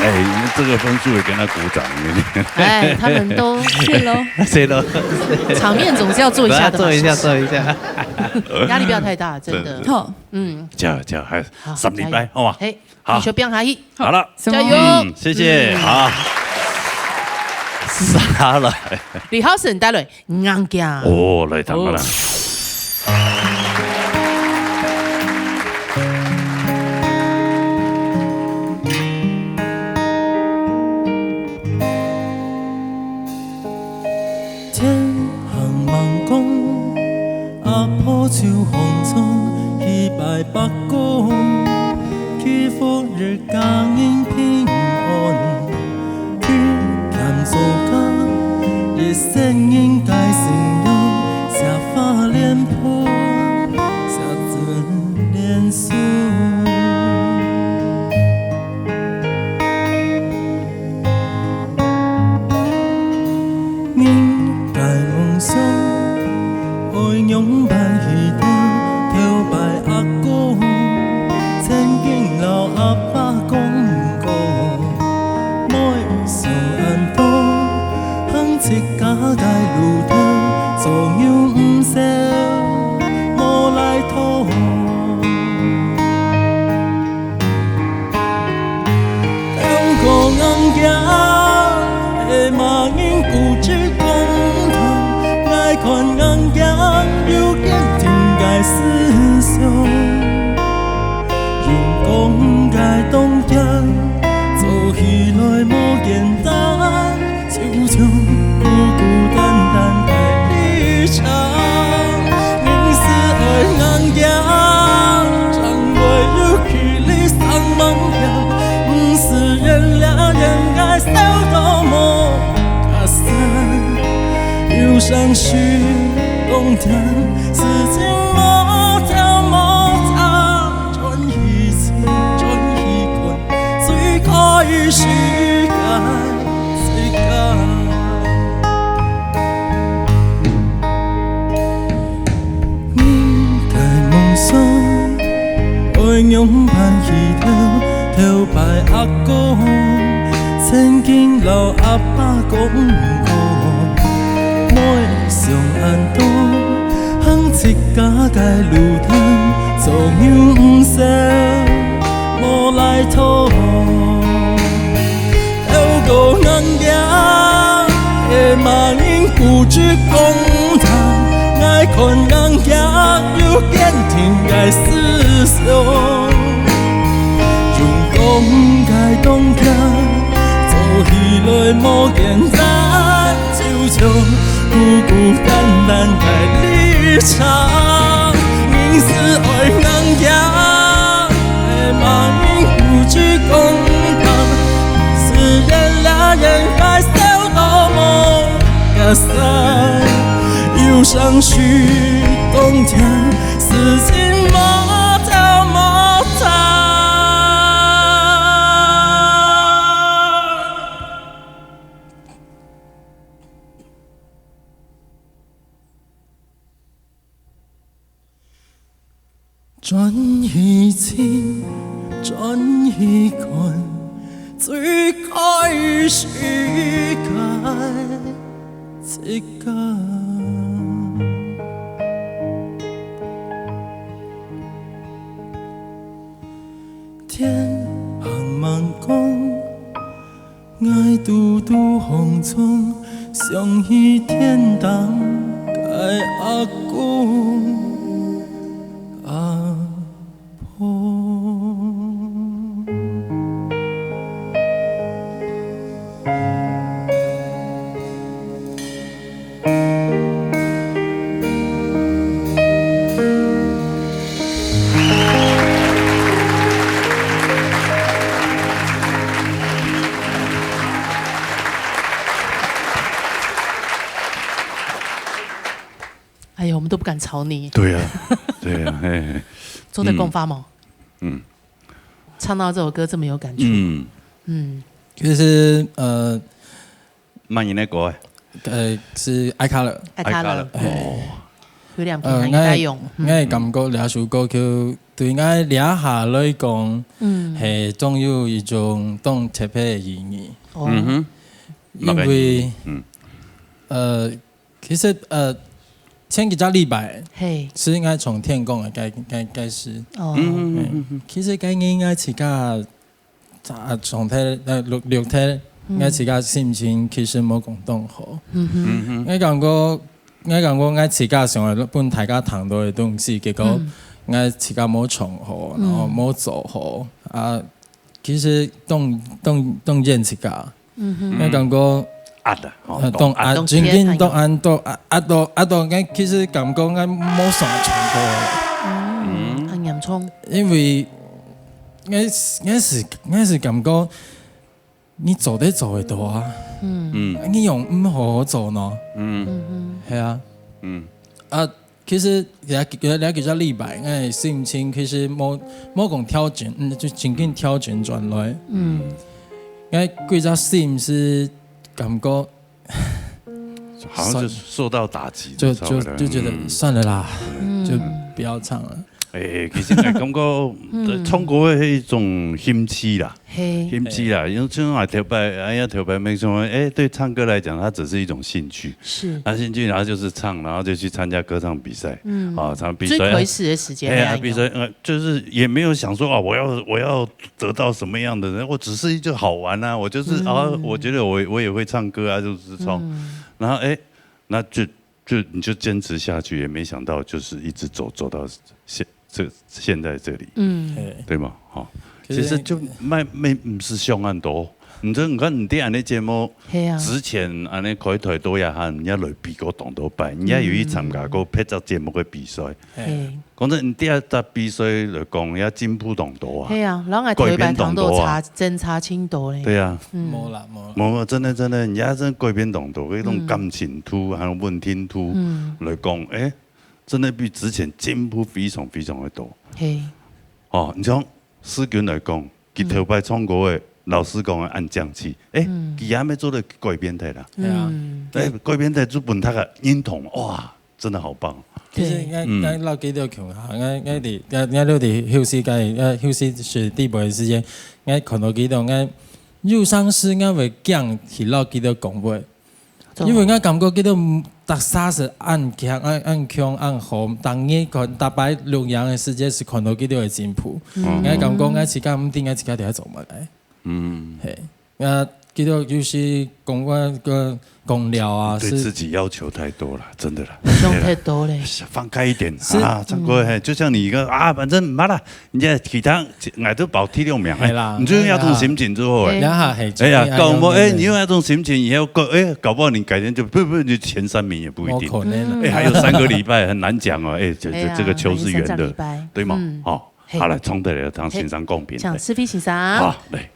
哎，這個分數也跟他鼓掌。哎，他們都，謝囉。謝囉。場面總是要做一下的嘛，來，做一下，是不是？做一下。壓力不要太大，真的。真的。好。嗯。加油，加油，還有好，三禮拜，加油。好吧？嘿，好。繼續拼下去。好了。加油。嗯，謝謝，嗯。好。接下來。李浩森帶來硬頸。哦，來，聽看啦。哦。 前行慢講，阿婆就放鬆，去拜伯公，祈福一家人平安。去兼做工，一世人个信用，寫花臉譜，寫春聯書。 人个夢想，愛仰般去到？頭擺阿公曾經摎阿爸講過，單，就像孤孤單單个旅程。人是愛硬行，正會有氣力上萬條，毋是遠了遠个走到無界線。有相信當天，事情無條無查，轉去尋，轉去看，最開始个 世界。人个夢想，愛仰般去投？頭擺阿公曾經摎阿爸講過，莫想恁多，行自家个路程，總有毋捨，莫來拖。 透過硬行，會嘛人固執講道，𠊎看硬行有堅定个思想。用講个動作，做起來無簡單，就像孤孤單單个旅程。人是愛硬行， 會嘛人固執講道，雖然了人快走到無界線，有相信當天，事情無條無查。 轉去尋，轉去看，最開始个自家。天茫茫光， 𠊎堵堵風霜，想起天頂个阿公阿婆。 哎呦，我們都不敢吵你。對啊，對啊，嘿，嘿。做得講話嗎？嗯。嗯。唱到這首歌這麼有感觸。嗯。嗯。其實，呃， 麼人个歌啊？呃，係I Color。I Color，I Color，嗯。哦。有兩篇還有用。呃，𠊎，嗯。𠊎感覺這首歌曲對𠊎這下來講，嗯。係總有一種當特別个意義。哦。嗯哼。因為，麼个意義？嗯。呃，其實，呃，前幾隻禮拜，嘿。係𠊎唱天光个該，該，該時。哦。嗯，嗯，嗯，嗯，嗯。其實該日𠊎自家 啊，上台，呃，錄，錄台，嗯。𠊎自家心情其實無講當好。嗯哼。嗯哼。𠊎感覺，𠊎感覺𠊎自家想愛分大家聽到个東西，結果，嗯。𠊎自家無唱好，嗯。然後無做好。啊，其實當，當，當怨自家。嗯哼。𠊎感覺，壓啊，吼，呃，當壓，當壓，真緊當壓，當壓，當壓到，壓到，𠊎其實感覺𠊎無想唱歌。嗯，嗯。恁嚴重。因為 𠊎係，𠊎係，𠊎係感覺你做得做得到啊。嗯。嗯。你仰毋好好做呢？嗯。嗯哼。係啊。嗯。啊，其實這，這，這幾隻禮拜，𠊎个心情其實無，無講調整，嗯，就真緊調整轉來。嗯。𠊎歸隻心係感覺 好像就受到打擊，就，就，就覺得算了啦，嗯。就不要唱了。欸，其實𠊎感覺，嗯。唱歌係一種興趣啦，嘿。興趣啦，因為像𠊎頭擺，哎呀，頭擺沒什麼，欸，對唱歌來講，它只是一種興趣。是。那興趣，然後就是唱，然後就去參加歌唱比賽，嗯。啊，唱比賽，最開始的時間，哎呀，那樣。比賽，呃，就是也沒有想說，啊，我要，我要 得到什麼樣的人，我只是就好玩啊，我就是，嗯。啊，我覺得我，我也會唱歌啊，就是唱。嗯。然後，欸，那就，就，你就堅持下去，也沒想到就是一直走，走到現，這，現在這裡，嗯。嘿。對嗎？好，其實其實就慢，慢，毋係想恁多，你知，你看你這恁樣節目，係啊。之前恁樣開台都也喊人家來比過當多擺，人家有去參加過別隻節目个比賽。係。講真，你這隻比賽來講，也進步當多啊。係啊，然後𠊎頭擺當多差，改變當多啊。真差真多咧。對啊。嗯。無啦，無啦。無，無，真的，真的，人家真的改變當多，那種感情度，還有穩定度來講，欸，真的比之前進步非常非常的多。係。哦，你像世鈞來講，佢頭擺唱歌个，老實講，恁爭氣，欸，佢也還沒做得改變忒啦。係啊。欸，改變忒就分大家認同，哇，真的好棒。其實𠊎，𠊎，𠊎摎佢兜共下，𠊎，𠊎在，𠊎，𠊎在休息个，呃，休息時底背个時間，𠊎看到佢兜，𠊎有當時𠊎會驚去摎佢兜講話。因為𠊎感覺佢兜逐儕係恁強、恁，恁強、恁好，逐日看，逐擺錄影个時間係看到佢兜个進步。𠊎感覺𠊎自家毋知𠊎自家在做麼个。嗯。係。 啊，佢兜有時講話个講了啊，對自己要求太多了，真的啦。想太多咧。放開一點啊，唱歌，嘿，就像你一個啊，反正無啦，人家其他，𠊎都保第六名，係啦，你就用那種心情之後，欸，哎呀，搞不好，欸，你用那種心情以後，搞，欸，搞不好你改天就，不，不，你前三名也不一定。無可能啊。欸，還有三個禮拜，很難講哦，欸，這，這，哎呀，這個球是圓的，還有三個禮拜。對嗎？嗯。哦，嘿。好，來，衝的來，讓先生公平。嘿，請思菲先生。好，來。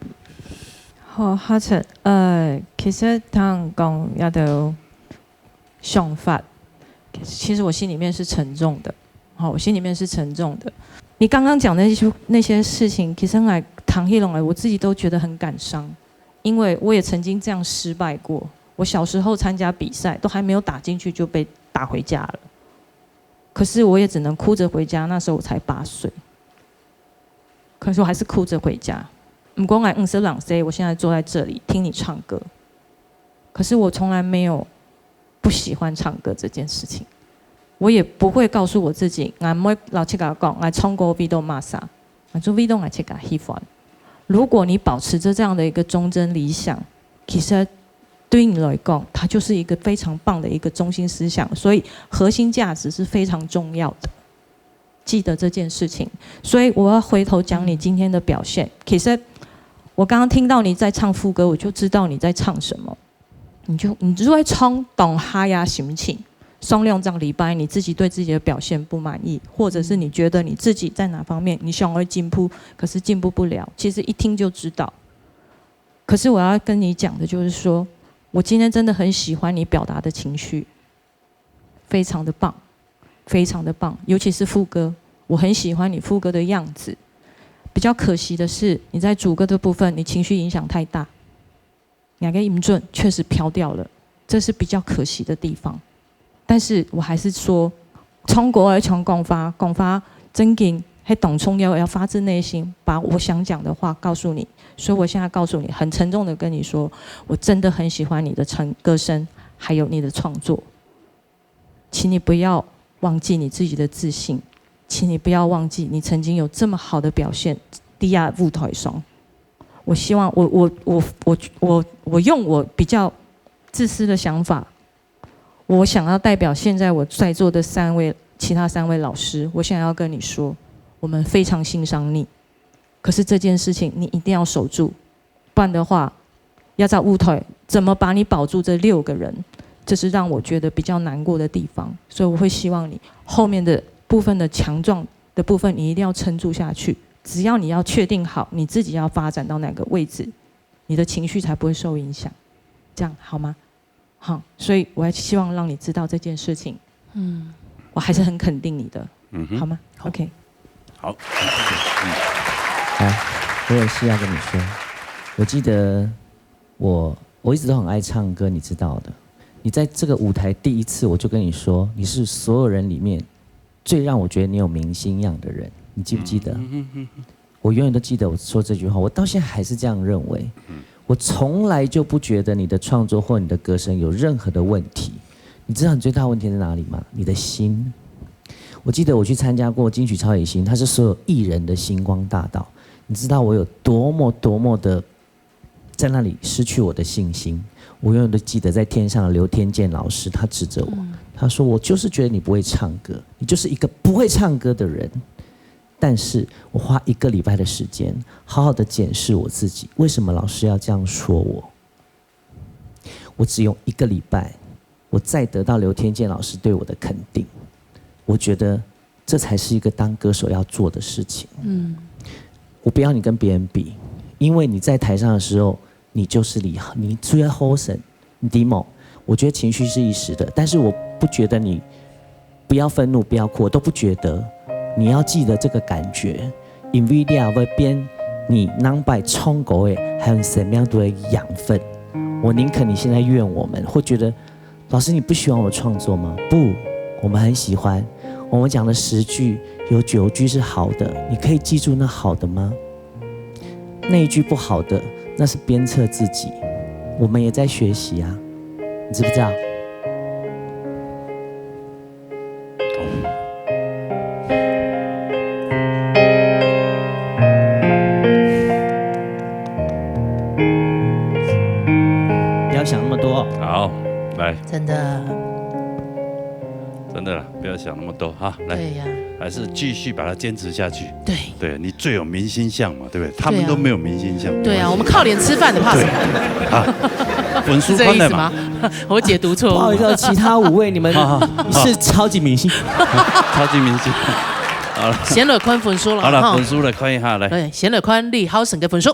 好，好，這，呃，其實聽人講這兜想法，其實我心裡面是沉重的。好，我心裡面是沉重的。你剛剛講的那些，那些事情，其實來談起來，我自己都覺得很感傷，因為我也曾經這樣失敗過。我小時候參加比賽，都還沒有打進去就被打回家了。可是我也只能哭著回家，那時候我才八歲。 可是我還是哭著回家。毋過𠊎五十零歲，我現在坐在這裡聽你唱歌，可是我從來沒有不喜歡唱歌這件事情。我也不會告訴我自己，𠊎毋會摎自家講，𠊎唱歌為著麼儕，𠊎就為著𠊎自家喜歡。如果你保持著這樣的一個忠貞理想，其實對你來講，它就是一個非常棒的一個中心思想。所以核心價值是非常重要的。 記得這件事情。所以我要回頭講你今天的表現。其實我剛剛聽到你在唱副歌，我就知道你在唱什麼。你就，你就會唱當下个心情。上兩張禮拜你自己對自己的表現不滿意，或者是你覺得你自己在哪方面你想要進步，可是進步不了，其實一聽就知道。可是我要跟你講的就是說，我今天真的很喜歡你表達的情緒。 非常的棒，非常的棒，尤其是副歌，我很喜歡你副歌的樣子。比較可惜的是，你在主歌的部分，你情緒影響太大，你那個音準確實飄掉了，這是比較可惜的地方。但是我還是說，唱歌愛像講話，講話正經係當重要，要發自內心把我想講的話告訴你。所以我現在告訴你，很沉重的跟你說，我真的很喜歡你的唱，歌聲，還有你的創作。 請你不要忘記你自己的自信，請你不要忘記你曾經有這麼好的表現，在這舞台上。我希望我，我，我，我，我，我用我比較自私的想法，我想要代表現在我在座的三位，其他三位老師，我想要跟你說，我們非常欣賞你，可是這件事情你一定要守住， 不然的話，這隻舞台怎麼把你保住這六個人，這是讓我覺得比較難過的地方。所以我會希望你後面的部分的強壯的部分，你一定要撐住下去。只要你要確定好你自己要發展到哪個位置，你的情緒才不會受影響。這樣好嗎？ 好，所以我還希望讓你知道這件事情。嗯。我還是很肯定你的，嗯哼。好嗎？OK。好，謝謝。嗯。来，我有事要跟你说。我记得我，我一直都很爱唱歌，你知道的。你在这个舞台第一次，我就跟你说，你是所有人里面最让我觉得你有明星样的人，你记不记得？嗯哼哼哼。我永远都记得我说这句话，我到现在还是这样认为。我从来就不觉得你的创作或你的歌声有任何的问题。你知道你最大的问题在哪里吗？你的心。我记得我去参加过金曲超级星，它是所有艺人的星光大道。你知道我有多么多么的在那里失去我的信心。我永远都记得在天上的刘天健老师，他指着我，他说：“我就是觉得你不会唱歌，你就是一个不会唱歌的人。”但是我花一个礼拜的时间，好好的检视我自己，为什么老师要这样说我？我只用一个礼拜，我再得到刘天健老师对我的肯定，我觉得这才是一个当歌手要做的事情。嗯，我不要你跟别人比，因为你在台上的时候，你就是厉害，你最好神，你知吗？我觉得情绪是一时的，但是我不觉得你不要愤怒，不要哭，我都不觉得。你要记得这个感觉，因为你也会变你两百唱歌的，还有你生命中的养分。我宁可你现在怨我们，或觉得老师你不喜欢我创作吗？不，我们很喜欢。我们讲的十句有九句是好的，你可以记住那好的吗？那一句不好的，那是鞭策自己。我们也在学习啊，你知不知道？不要想那么多。好，来。真的。真的啦，不要想那么多哈。来，对呀。还是继续把它坚持下去。对。对，你最有明星相嘛，对不对？他们都没有明星相。对啊，没关系。我们靠脸吃饭的，怕什么？对。啊，粉丝是这意思吗？看了嘛。我解读错误。不好意思，其他五位你们好，好，好。是超级明星。超级明星。好了。先来看分数了，好了，哈。分数来看一下，来。对，先来看李浩森的分数。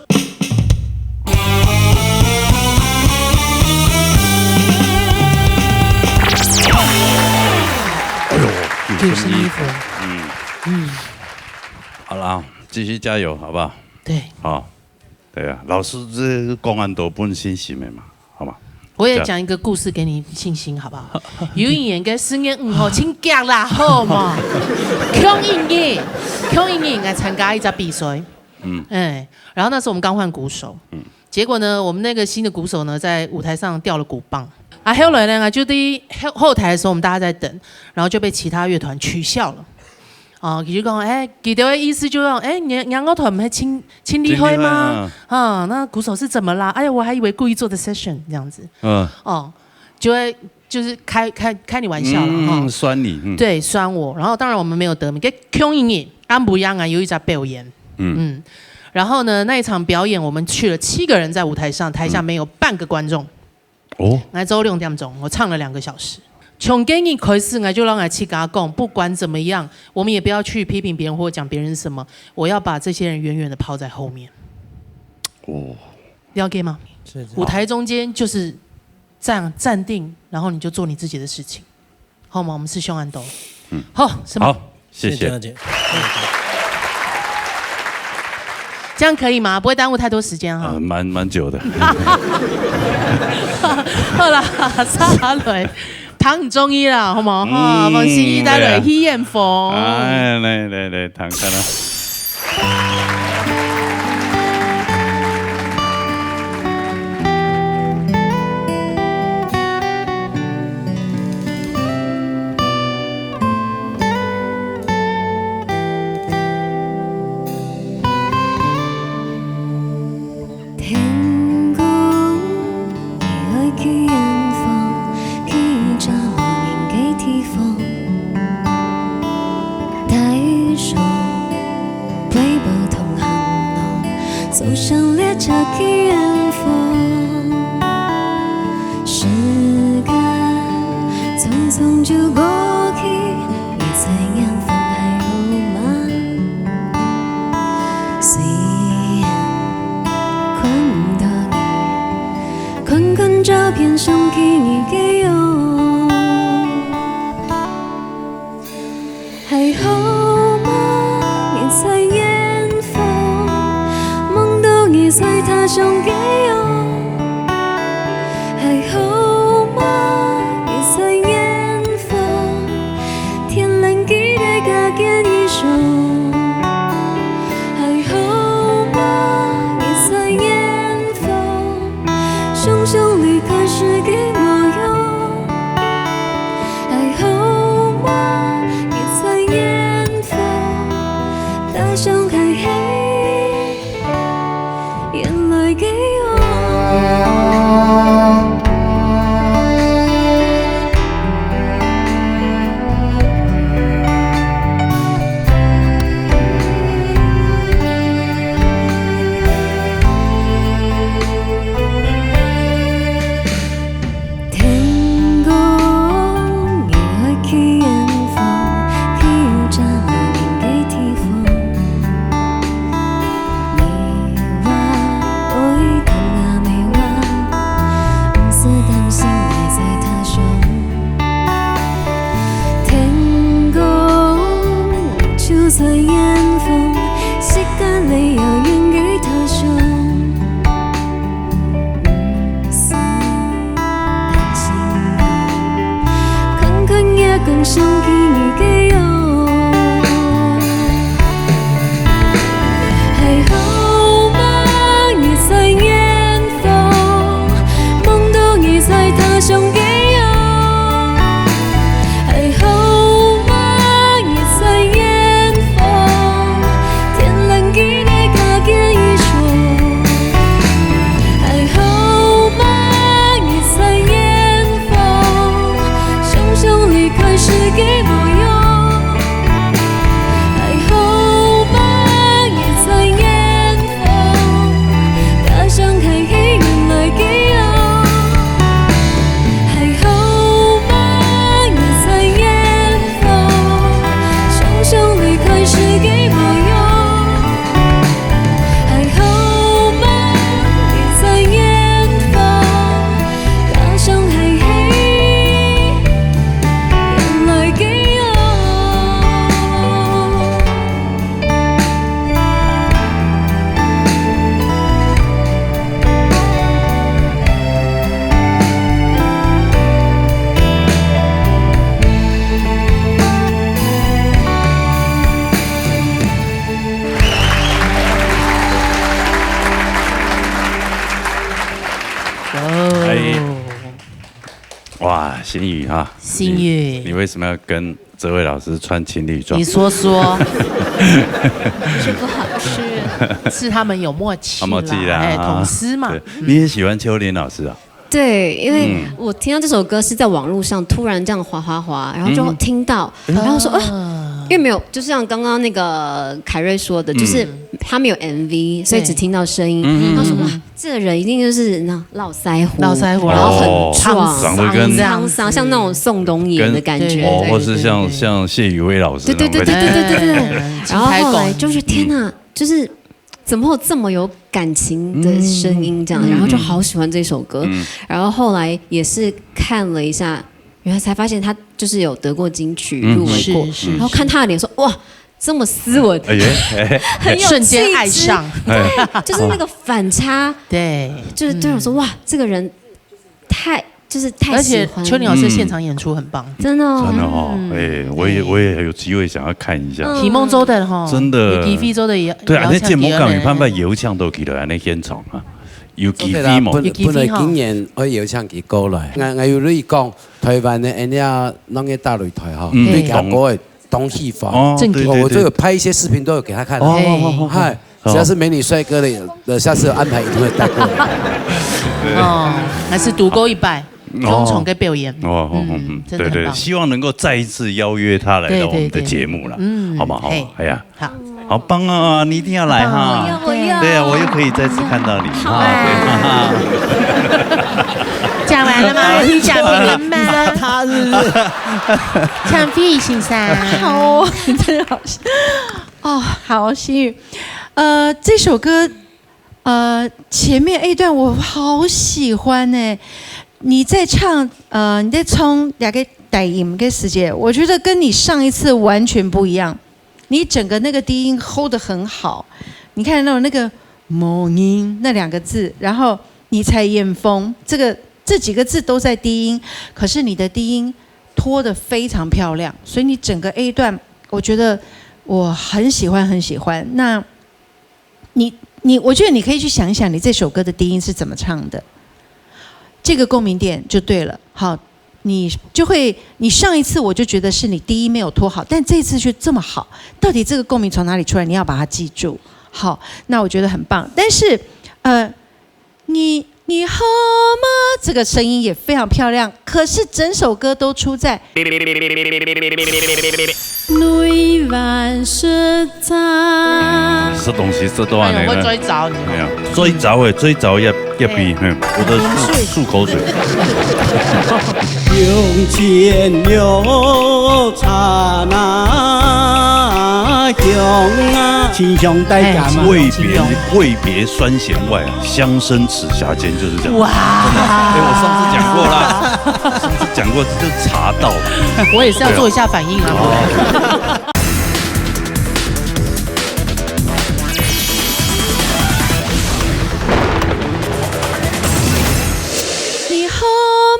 哎呦，九十一分。嗯。嗯。好了啊，继续加油，好不好？对。好。对啊，老师这个公安都不能信心的嘛，好吗？我也讲一个故事给你信心，好不好？有一年个四月五号，请假啦，好吗？空一日，空一日，来参加一场比赛。嗯。哎，然后那时候我们刚换鼓手。嗯。结果呢，我们那个新的鼓手呢，在舞台上掉了鼓棒。啊，后来呢，就在后，后台的时候，我们大家在等，然后就被其他乐团取笑了。哦，佢就讲，哎，佢兜个意思就讲，哎，你，你樂團毋係真，真厲害嗎？真厲害啊。啊，那鼓手是怎么啦？哎呀，我还以为故意做的 session 这样子。嗯。哦，就会，就是开，开，开你玩笑了哈。嗯，酸你，嗯。对，酸我。然后当然我们没有得名，给 Q 一年，安不央啊，有一场表演。嗯。嗯。然后呢，那一场表演我们去了七个人在舞台上，台下没有半个观众。嗯。哦。来，周六点钟，我唱了两个小时。从今日开始，我就让我自家讲，不管怎么样，我们也不要去批评别人或讲别人什么，我要把这些人远远的抛在后面。哦。了解吗？是，是。舞台中间就是这样站定，然后你就做你自己的事情，好吗？我们是兄弟。嗯。好，什么？好，谢谢。谢谢江姐。这样可以吗？不会耽误太多时间哈。呃，蛮，蛮久的。好啦，下来，唐中医啦，好吗？哈，嗯，王心怡带来，对啊。许艷凤。哎，来，来，来，唐看啊。天公，你愛去遠方，去一隻無人个地方。帶上背包同行囊，坐上列車去遠方。時間匆匆就過去， 你在遠方還好嗎？雖然看毋到你，看看照片想起你个樣。還好嗎？你在遠方，夢到你在他鄉个樣。還好嗎？你在遠方， 天然記得家己个衣裳。還好嗎？你在遠方，想想離開時个模樣。共享记忆个哦。还好吗？你在远方，梦到你在他乡个哦。还好吗？你在远方，天蓝给你加件衣裳。还好吗？你在远方，想想离开时个模样。还好吗？你在远方，家乡还是原来个样。还好吗？你在远方，想想离开时个模样。还好吗？你在远方，家乡还是原来个样。哎，哇，心语哈，心语。你，你为什么要跟这位老师穿情侣装？你说说。吃不好吃。是他们有默契啦，有默契啦，哎，同事嘛。对，你也喜欢秋林老师啊？对，因为嗯。我听到这首歌是在网络上突然这样滑滑滑，然后就嗯。听到，嗯。然后说，呃，啊。因为没有，就像刚刚那个凯瑞说的，就是嗯。他没有M V，所以只听到声音。嗯。他说，嗯。哇，这个人一定就是那络腮胡，络腮胡，然后很哦，壮，长得跟沧桑，这样子。像那种宋冬野的感觉。跟，哦，对，对，或是像，对，对。像谢宇威老师那种感觉。对，对，对，对，对，对，对。哎，然后后来就是，天哪，嗯。就是怎么会有这么有感情的声音这样，嗯。然后就好喜欢这首歌。嗯。然后后来也是看了一下，原来才发现他就是有得过金曲，嗯。入围过。是，是，然后看他的脸说，哇，这么斯文，哎呀，哎。很有气质。瞬间爱上。哎。对，就是那个反差。对。就是对我说，嗯。哇，这个人太，就是太喜欢了。而且秋林老师现场演出很棒。嗯。真的哦。真的哦，嗯。哎，我也，哎。我也有机会想要看一下。嗯。戲夢做得吼，真的。有機會做得也，對啊，邀請到呢。你節目敢有辦法邀請到佢來恁樣現場啊？有機會無？做得啦，本，有機會吼。本來今年我邀請佢過來，𠊎，𠊎有跟佢講，台灣的恁樣，那個大擂台哈，嗯，對佢个歌的 東西方。哦，正經。對，對，對。我都有拍一些視頻，都有給他看。哦，哦，哦，哦。嗨，哦。只要是美女帥哥的，呃，下次有安排一定會帶過來。對。哦，還是堵過一擺，哦。當場个表演。哦，哦，哦，嗯，嗯，真的很棒。對，對，希望能夠再一次邀約他來到我們的節目了，對，對，對。嗯，好嗎？好，嘿。哎呀，好。好棒啊，你一定要來哈。好棒哦，我要，我要。對啊，我又可以再次看到你。好啊。哈，對，哈哈。講完了嗎？你講別人嗎？你知道他是不是？ 陳飛宇先生。好哦，真的好笑。哦，好，心宇，呃，這首歌，呃，前面一段我好喜歡呢。你在唱，呃，你在唱那個低音的時節，我覺得跟你上一次完全不一樣。你整個那個低音 hold 得很好。你看那種那個 無人那兩個字，然後你在遠方，這個，這幾個字都在低音，可是你的低音拖得非常漂亮，所以你整個 A 段，我覺得我很喜歡，很喜歡。那你，你，我覺得你可以去想一想，你這首歌的低音是怎麼唱的，這個共鳴點就對了。好，你就會，你上一次我就覺得是你低音沒有拖好，但這一次卻這麼好，到底這個共鳴從哪裡出來？你要把它記住。好，那我覺得很棒。但是，呃，你，你好嗎？這個聲音也非常漂亮，可是整首歌都出在內灣食茶。食東西食到恁樣呢？哎喲，我最早，你看。哎呀，最早的，最早也，也比，嗯。嘿，我的漱，漱口水。用煎肉炒那香啊，清香帶感嘛。哎，味別，清香。味別酸鹹外啊， 相生齒頰尖，就是這樣。哇！真的。哎，我上次講過啦，上次講過，這就查到了。我也是要做一下反應啊。對啊。你好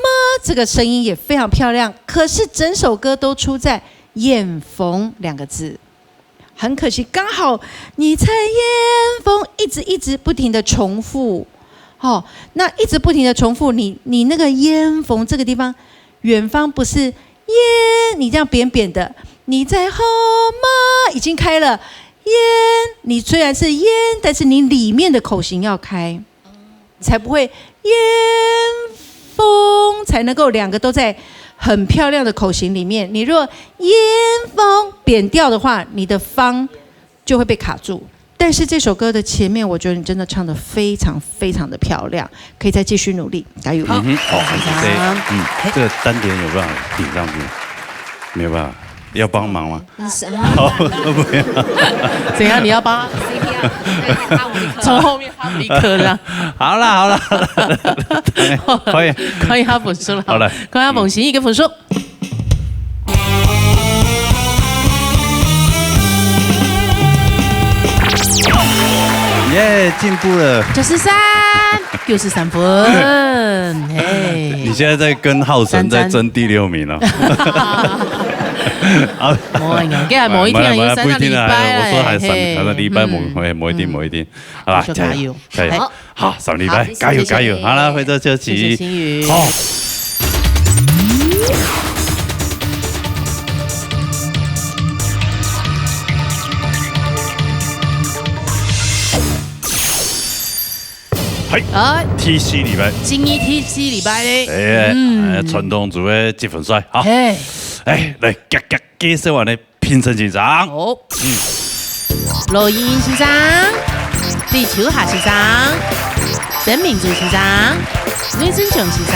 嗎？这个声音也非常漂亮，可是整首歌都出在“眼缝”两个字。很可惜，刚好你在眼缝一直一直不停的重复，哦，那一直不停的重复，你你那个眼缝这个地方，远方不是烟，你这样扁扁的，你在后吗？已经开了，烟，你虽然是烟，但是你里面的口型要开。才不会眼风，才能够两个都在很漂亮的口型里面。你若眼风扁掉的话，你的方就会被卡住。但是这首歌的前面，我觉得你真的唱得非常非常的漂亮，可以再继续努力，加油！好，嗯哼，好，谢谢。嗯，这个丹田有办法顶上去，没有办法，要帮忙吗？好，不要。怎样？你要帮？从后面哈姆立克这样。好了好了好了，可以。可以哈粉丝了。好了，可以哈粉丝一个粉丝。耶，进步了。九十三，九十三分。哎，你现在在跟浩辰在争第六名了。好。没有，给他某一天有三个礼拜，我说还三三个礼拜，某某一定某一定，好吧，加油加油，好，三个礼拜，加油加油，好了，回到这期，好。哎，第四礼拜，今日第四礼拜咧，哎，传统组个积分赛，好，哎，来，介绍完咧。评审先生，好，罗英先生、李秋霞先生、曾明珠先生、雷振雄先生。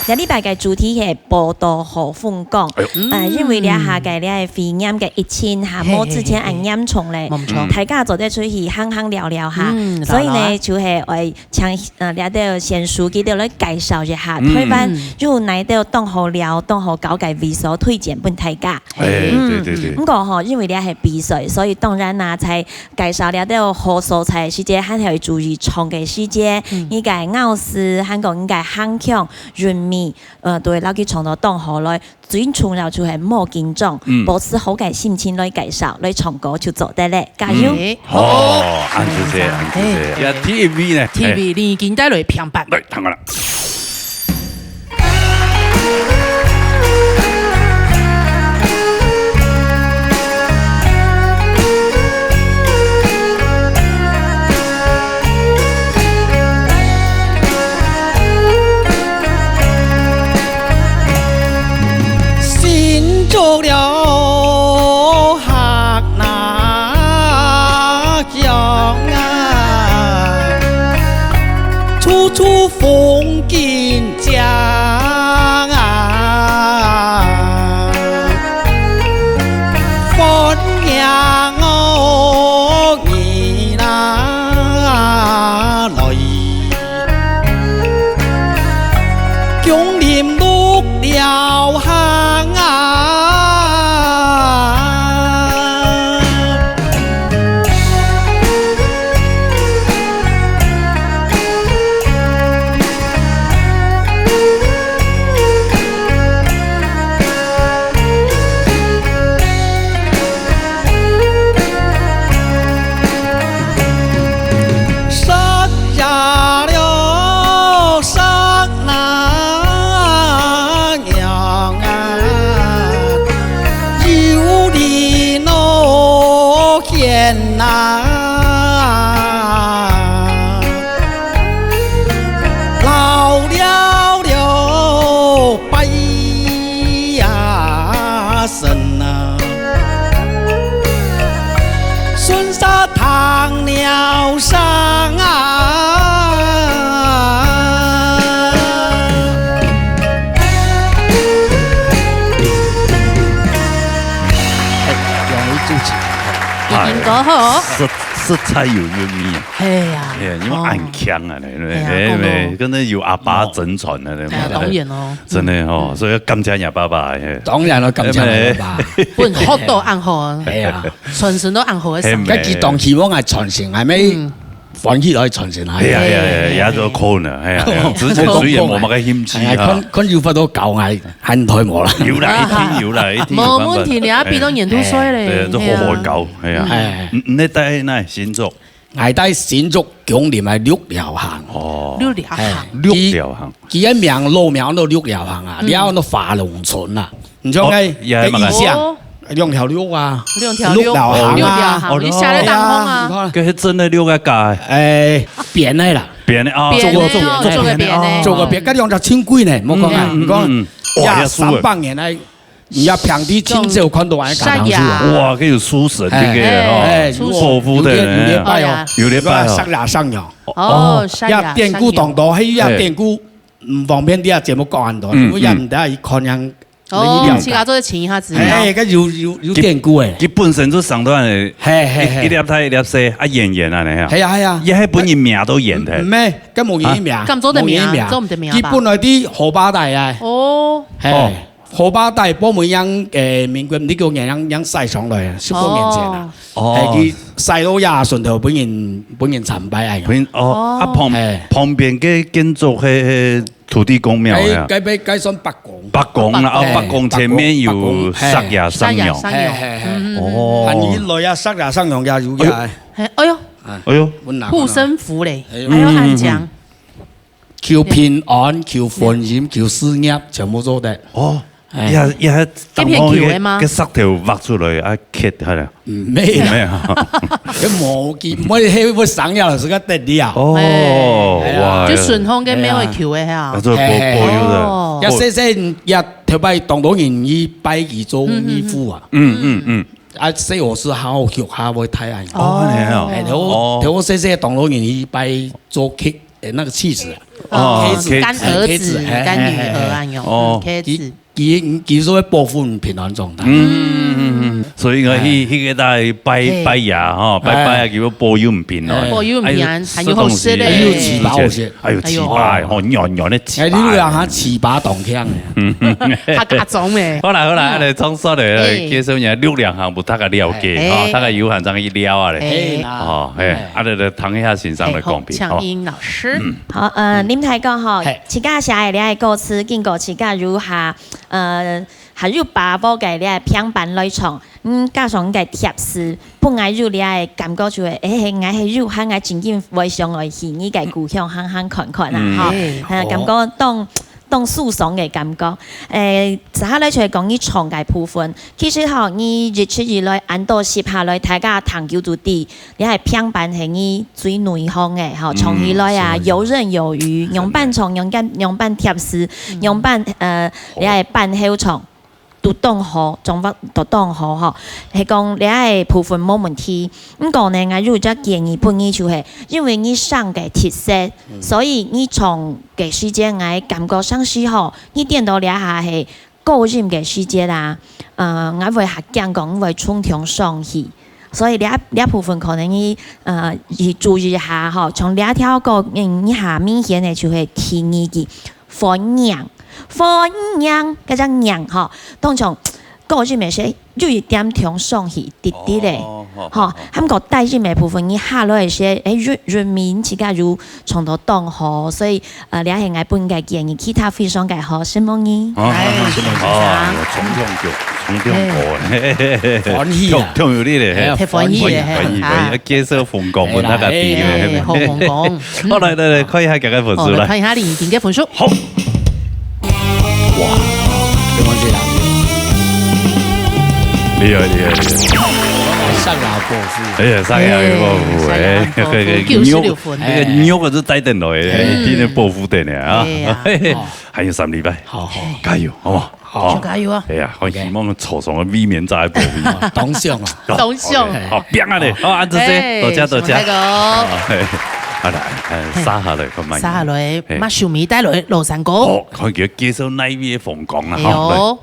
这礼拜个主题系宝岛好风光，呃，因为这下个这个肺炎个疫情哈，无之前恁严重咧，大家做得出去行行聊聊哈，所以呢，就系爱请呃这兜先生佢兜来介绍一下，台湾有哪兜当好聊、当好搞个位所推荐分大家。 哎，对对对。毋过吼，因为这系比赛，所以当然啦，在介绍了都好所在时节，还要注意唱个时节，你个咬字，还有你个喊腔、韵味，呃，都会落去唱到当好来。最重要就系莫紧张，保持好个心情来介绍，来唱歌就做得了，加油！哦，安子姐，安子姐，呀，T V呢？T V，你今带来平板，来，看过了。 新竹了客那乡啊，处处风景 江啊，欢迎我你啦来，共临绿了行啊。 天哪，老了了拜呀神啊，顺沙糖尿伤啊。 已经搞好，实实在有韵味啊！哎呀，哎呀，你们很强啊，哎，哎，跟那有阿爸真传的，哎呀，当然哦，真的哦，所以要感谢你爸爸，哎，当然了，感谢你爸爸，不好都暗号啊，哎呀，传承都暗号，哎，该几档希望还传承还没。歡喜來傳承下。哎呀，哎呀，哎呀，也都可能，哎呀，哎呀，之前雖然無麼个興趣哈。哎呀，看，看有法度教𠊎，還台無啦。有啦，一定有啦，一定有辦法。無問題，你還比到年度歲咧，哎，對，都好好教，哎呀。哎。嗯，你在哪？新竹？𠊎在新竹芎林个六寮行。哦。六寮行。哎，六寮行。佢，佢个名，老名叫六寮行啊，嗯。了後个華龍村啊。 你像該，哦，也還蠻个。該意象，哦。兩條路啊，兩條路，六條行啊。六條行，哦，你寫在當中啊。哎呀，你看。該係真个六个家。哎，扁个啦。扁个啊，扁个哦，做個，做個，做個扁个。做個扁，該兩條輕軌呢，莫講啊，嗯，你講，嗯，嗯。哇，呀，也輸了。三百年來，你也平地清朝看到還敢上去啊？山崖。哇，該有書神，哎，這個，哦，哎，書神。有，有，有，有拜哦。哎呀。有禮拜哦。石牙上哦。哦，哦。山崖上哦。呀，典故當多，還有呀，哎。典故，嗯，方便這節目講很多，嗯，因為也毋得去看樣 哦，你了解。自家做得尋一下資料。哎，該有，有，有典故誒。佢本身就生到恁樣，嘿，嘿，嘿。一，一粒大一粒細，啊，圓圓啊，恁樣啊。係啊，係啊。佢還分人名都圓个。毋係，該無人名。啊？敢做得名？無人名。做毋得名吧？佢本來在河壩底啊。哦。嘿，哦。河壩底，報名樣，誒，民國，你講樣，樣，樣徙上來啊，十多年前啊。哦。 哦。係，佢徙到這順頭分人，分人參拜啊。分，哦，啊，哦。旁，嘿。旁邊个建築係，係土地公廟呀。哎，該，該，該算伯公。伯公啦，哦，嘿，伯公前面有伯公，伯公，嘿。石牙上陽。石牙上陽。嘿，嘿，嘿。嗯，嗯，嗯。哦。啊，你來啊，石牙上陽也有个。哎喲。嘿，哎喲。哎喲。有哪个呢？護身符咧，哎喲。哎喲，恁靚。嗯，嗯，嗯。 求平安、求婚姻、求事業，全部做得。哦，哎。也，也當好，該片球个嗎？該，該石頭挖出來，啊，刻下來。嗯，無啦。無啊。該無，佢，無，該會生了，係个得了啊。哦，哎。哇。就順風个廟會球个哈。啊，做保，嘿，嘿。保佑个。哦。也細細，也頭擺當多人去拜佢做義父啊。嗯，嗯，嗯。 啊，細个時候學下會太愛。哦，恁樣哦。哎，頭，哦。頭細細當多人去拜做契，哎，那個契子啊。哦，契子，契子。乾兒子，契子，哎，乾女兒啊，哎，哎，哎。有，哦。嗯，契子。佢，佢，佢係會保護你平安長大。嗯，嗯，嗯，嗯。所以講，哎。去，去該搭拜，嘿。拜爺吼，拜，哎。拜爺，佢會保佑你平安。哎。保佑你平安，哎，還有好食嘞。哎喲，糍粑好食。哎喲，哎喲。糍粑，吼，軟軟个糍粑。哎，你有講哈，糍粑當香的。嗯。客家粽咩？好啦，好啦，嗯。來，總算咧，哎。介紹一下六寮行，分大家了解，哎。吼，大家有閒正去尞啊咧。哎。哦，嘿，哎。啊，來，來，聽一下先生來講評，哎，好，好。請英老師。嗯。好，呃，嗯。林太講吼，嘿。自家寫个這个歌詞，經過自家如下，呃，還有把握个這个平板來唱，嗯，加上个貼士，分𠊎有這个感覺就係，哎，𠊎係有閒，𠊎真經會想愛去你个故鄉行行看看啊，嗯。吼。哎，呃，感覺當，哦。 當舒爽个感覺。誒，接下來就係講你唱个部分。其實吼，你一直以來恁多集下來，大家聽久都知，這个平板係你最內行个吼，嗯，唱起來啊，是，是。游刃有餘，仰般唱，仰般，仰般貼詞，嗯。仰般，呃，這个伴後唱，都當好，掌握都當好吼。係講這个部分無問題。毋過呢，𠊎有一隻建議分你，就係因為你聲个特色，嗯。所以你唱 个時節，𠊎感覺上時吼，你顛倒這下係高音个時節啊，呃，𠊎會較驚講會衝動上去。所以這，這部分可能你，呃，去注意一下吼，像這條歌，嗯，你較明顯个就係第二句，歡迎，歡迎，該隻迎吼，當像高音个時 有一點點上去滴滴咧。哦，好，吼，好，好。還過低音个部分，你下落个時，誒，韻，韻味自家有唱到當好，所以，呃，這係𠊎分个建議，其他非常个好，承蒙你。哦，哎，承蒙你。哦，有衝動歌，衝動歌，哎。嘿，嘿，嘿，嘿。歡喜啊。聽，聽有力咧，嘿。哎呀，忒歡喜咧，歡喜，歡喜，嘿，歡喜，啊。介紹風光，分大家知咧。哎，好風光。好，來，來，來，看一下這个分數，哦，來。來看一下林婷个分數。好。 哇，有問題啦。厲害，厲害，厲害。上牙過腹。哎呀，上牙過腹，哎，哎，上牙過腹，哎，九十六分。那個肉還是帶等來的，哎。一定要報復的呢，啊。哎呀。嘿嘿，哦。還有三禮拜。好，好。加油，好不好？好。好。加油啊。哎呀，好，OK。希望坐上个避免再報復。當上啊。當上。OK，好，拼啊你。好，按這些，哎，多謝，多謝。辛苦大哥。好，嘿，啊，來，哎，嘿。接下來，看慢一點。接下來，嘿。馬秀美帶來廬山歌。好，看佢介紹哪位的風光啦，哎喲。哈，來。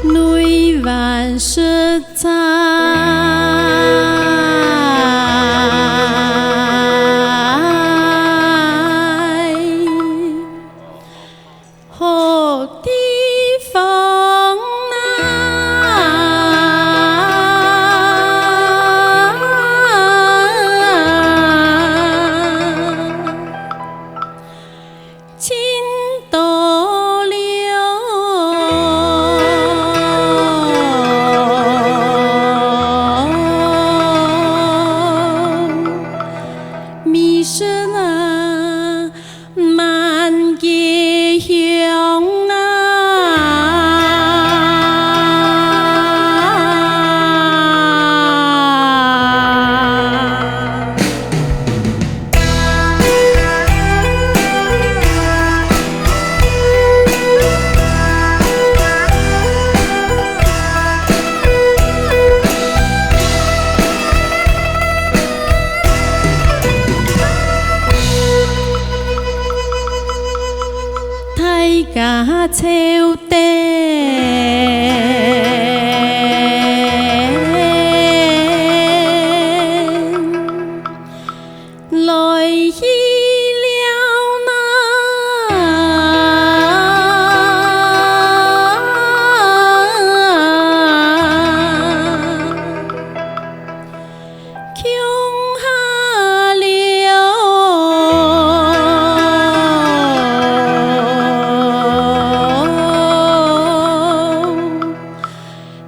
內灣食迷失啊，满街香啊。大家笑得来去了呐。共下了。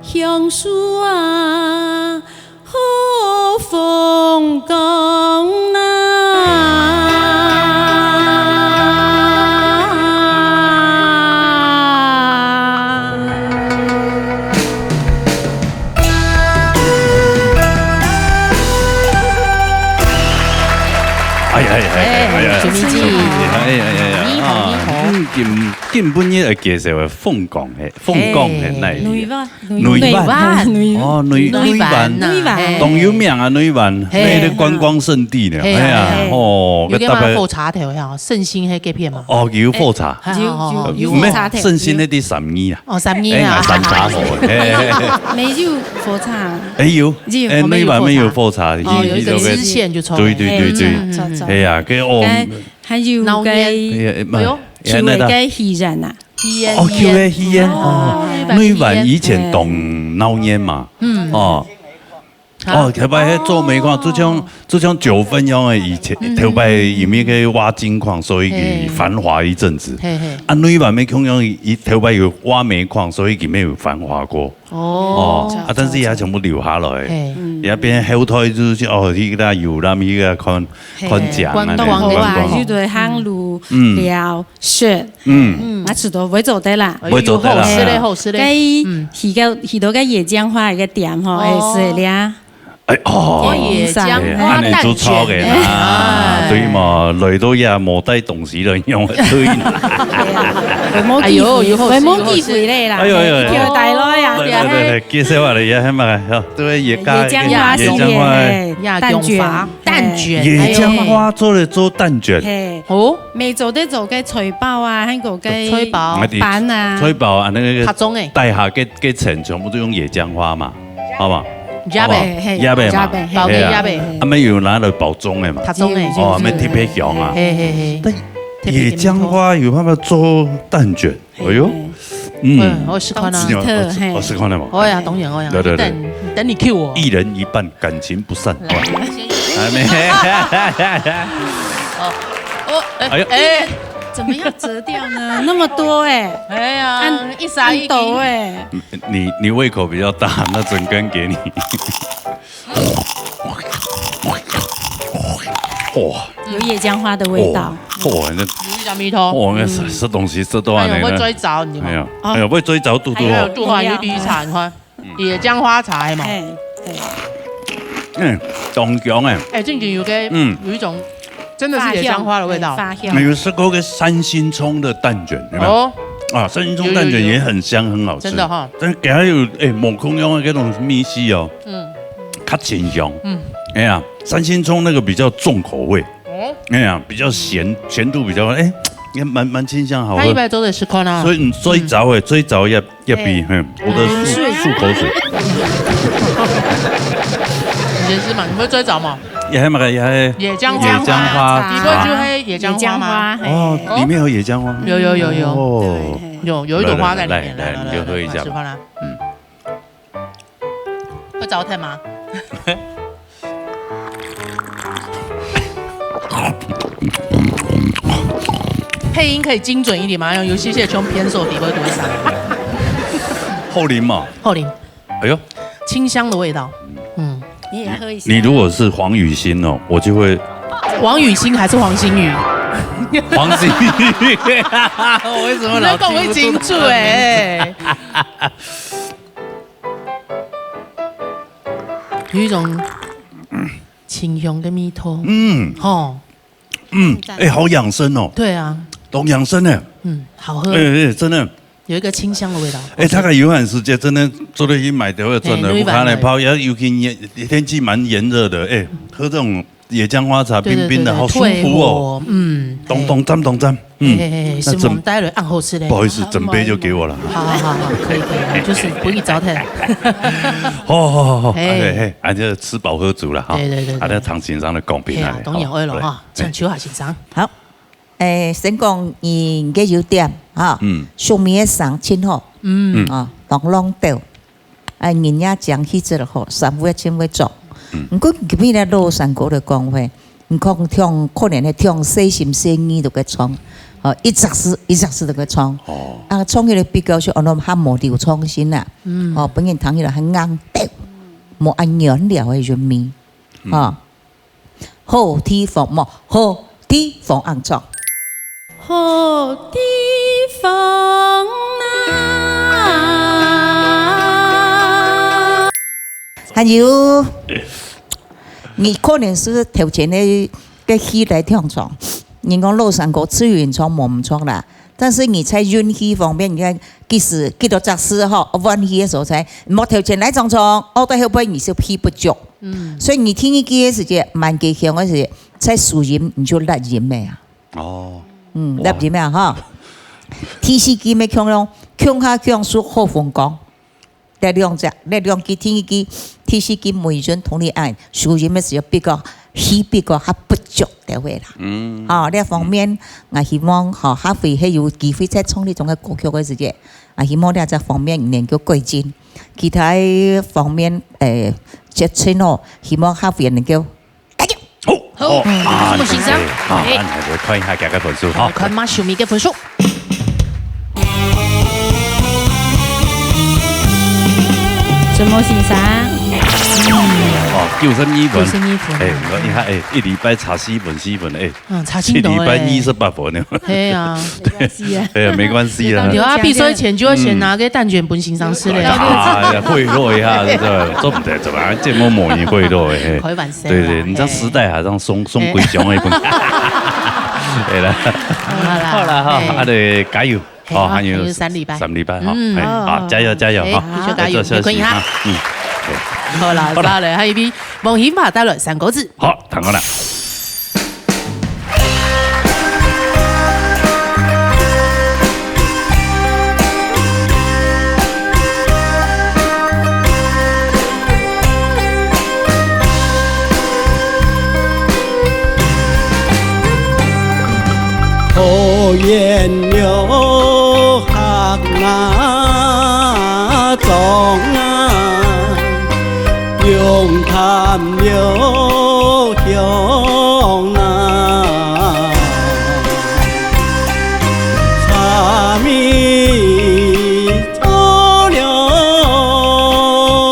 香树啊，好风光啊。哎哎哎哎哎，哎，朱咪记，哎哎哎哎，你好，你好。嗯，今今晡日要介绍个凤港嘿，凤港嘿，哪里？女娲，女娲，女哦，女女女娲娲，啊，女娲嘿当有名啊，女娲，嘿那个观光胜地呢，嘿哎呀嘿，哦，有个嘛个大白火车头呀，圣心黑给片嘛。哦，有火车，有有有火车头，圣心那地三二啊，哦，三二哎，啊，三叉火，嘿嘿嘿。没有火车，哎有，有哎，哦没有女娲没有火火车，哦，有一个有个支线就出来。对对对对，嗯哎呀，个哦，该还有个闹热哎呀，哎呦旧个个戏院啊，戏院哦，旧个戏院哦，女娲以前当闹热嘛，嗯，哦。哦，头擺係做煤礦，就像就像九份一樣个，以前頭擺因為个挖金礦，所以佢繁華一陣子。嘿嘿，啊，女娲乜共樣，佢頭擺有挖煤礦，所以佢乜有繁華過。哦，哦，啊，但是佢全部留下來，嘿，佢變後代就是哦，去个遊覽，去个看看景啊，觀光好啊，觀光有對行路嗯了雪，嗯，啊，吃到會做得啦。會做得啦好，是嘞，好，是嘞。該起个起到个野江花一个店吼，哦係是了。哎哦，野江哎，花恁樣就超个啦，對嘛，來到也無帶東西來用，對啦。會無機會，哎呦有好會無機會咧啦，哎呦哎呦哎呦一條帶來啊。來來來，介紹下來，也係嘛，哦，對，野江野江花野江花。係呀，蛋卷，蛋卷，野江花做得做蛋卷，嘿，哦，每做得做个菜包啊，還有个菜包粄啊，菜包啊，那個卡中哎，大廈个个層全部都用野江花嘛，好嘛？加呗，嘿嘿，野白嘛加白，包个嘿啊野白，啊，乜有拿來包裝个嘛，卡中哎，哦，乜特別香啊。嘿嘿嘿，但野江花有辦法做蛋卷，哎呦，嗯，嗯，我試看啊當奇。特嘿我試看了嘛。我呀，當然我呀，對對對等等你 cue 我。一人一半，感情不散。好吧？還沒。哦，哎呦哎，怎麼樣折掉呢？那麼多哎，哎呀按，一撒一按斗滴，哎，你你胃口比較大，那整根給你。哇有野江花的味道。哇，那有一點味道。哇，那食食東西食到哎呦，恁樣呢。我最早，你看，哎呀，哎呀，會最早嘟嘟哦。還有杜涵的第一場，你看，野江花茶嘛，嘿，對，嗯，當香哎。哎，正經有个，嗯有一種真的是野江花的味道。發香你有吃過个三星蔥的蛋卷，有沒有？哦，啊，三星蔥蛋卷也很香，很好吃。真的哈。但係佢還有哎，無共樣个那種味緒哦，嗯，較清香。嗯，哎呀，三星蔥那個比較重口味，哦，哎呀，比較鹹，鹹度比較哎，也蠻蠻清香，好喝。他一般都得試看啊。所以你最早哎，最早也也比，嗯，我的漱漱口水，你先試嘛，你會最早嘛？也還蠻也還野江花，野江花你不會就會野江花嗎？嘿哦，裡面有野江花，有有有有，哦，有有一朵花在裡面，來來來來你就喝一下吧試看啦。嗯，會糟蹋嗎？配音可以精準一點嗎？有些些像偏瘦底会多少？後林嘛，后林，哎呦，清香的味道。嗯，你也喝一下。你如果是黃雨欣哦，我就會王雨欣還是黃星宇？黃星宇，我為什麼老記不住他的名字？你在講我已經住欸。有一種清香的味道。嗯。吼。嗯，讚。欸，好養生哦。對啊。當養生呢。嗯，好喝。欸，欸，真的。有一個清香的味道。欸，大概有段時間真的做得去買點，或者真的，欸，我看來泡，尤其炎，天氣蠻炎熱的，欸，喝這種 野薑花茶，對，對，冰冰的，對，對，好舒服哦。退火，嗯，咚咚鏘，咚鏘，嗯，嘿，嘿，嘿，那準，係蒙帶來暗號之類的。不好意思，準備就給我了。好，好，好，好，可以，可以，就是不易糟蹋。好，好，好，好，嘿。哎，嘿，啊，就吃飽喝足了哈。對，對，對，啊，對。那唐先生的公平啊，嘿啊，當然會了哈，嘿。像秋海先生。好，誒，先講你个優點哈，嗯。上面个聲真好，嗯。啊，朗朗調。 哎，人家講起這个吼，三五千會做。嗯。毋過今日咧，老山歌个講話，你看唱，可能係唱細心細意个唱，吼，一隻字一隻字个唱。哦。啊，唱起來比較少，安到較無流暢性啊。嗯。吼，分人聽起來較硬調，無恁原料个韻味，嗯。吼。 好地方，無，好地方恁樣。好地方啊。還有，你可能係頭前个，个戲來聽唱，人講老山歌自由演唱無毋著啦。 但是你在韻氣方面，你看，即使幾多隻字吼，換氣个所在，莫頭前來唱唱，哦，到後背你就氣不足。嗯。所以你第二句个時節，蠻吉祥个時節，在收音你就落音个啊。哦。嗯，哇。落音啊，哈。第四句乜共樣，共下共事好風光。 這兩隻，這兩句，第一句、第四句，每一陣同你按，收音个時候比較，氣比較較不足个話啦。嗯。吼，這方面，嗯。𠊎希望，吼，下回係有機會再唱這種个歌曲个時節，啊，希望這隻方面能夠改進。其他方面，誒，節奏哦，希望下回能夠 好，好，哦，嗯，啊，這麼欣賞。對，好，哎。那我們來看一下佢个分數，哈。來看馬上面个分數。這麼欣賞。哦，九十二分。九十二分。哎，你看，哎，一禮拜差四分，四分，哎，嗯，差真多哎。一禮拜二十八分呢。係啊。沒關係啊。哎呀，沒關係啊。有啊，比賽前就要先拿個蛋卷分先生食咧。嗯。哎呀，賄賂一下，對吧？做毋得，做啊，節目無人賄賂的，嘿。開玩笑啦，對，對，你知道時代好像送，嘿。送歸鄉的分。對啦。好啦，好啦，哈，嘿。啊，對，加油。嘿，好，好，還有還有三禮拜。三禮拜，哈，嗯。嘿，好，加油，加油，嘿，哈。繼續加油，再做，再做，有空一下。哈，嗯，對。好啦，好啦。再來，還有一位王興華帶來三個字。好，聽好了。 桃園六客雅莊啊， 龍潭六鄉啊，茶米做了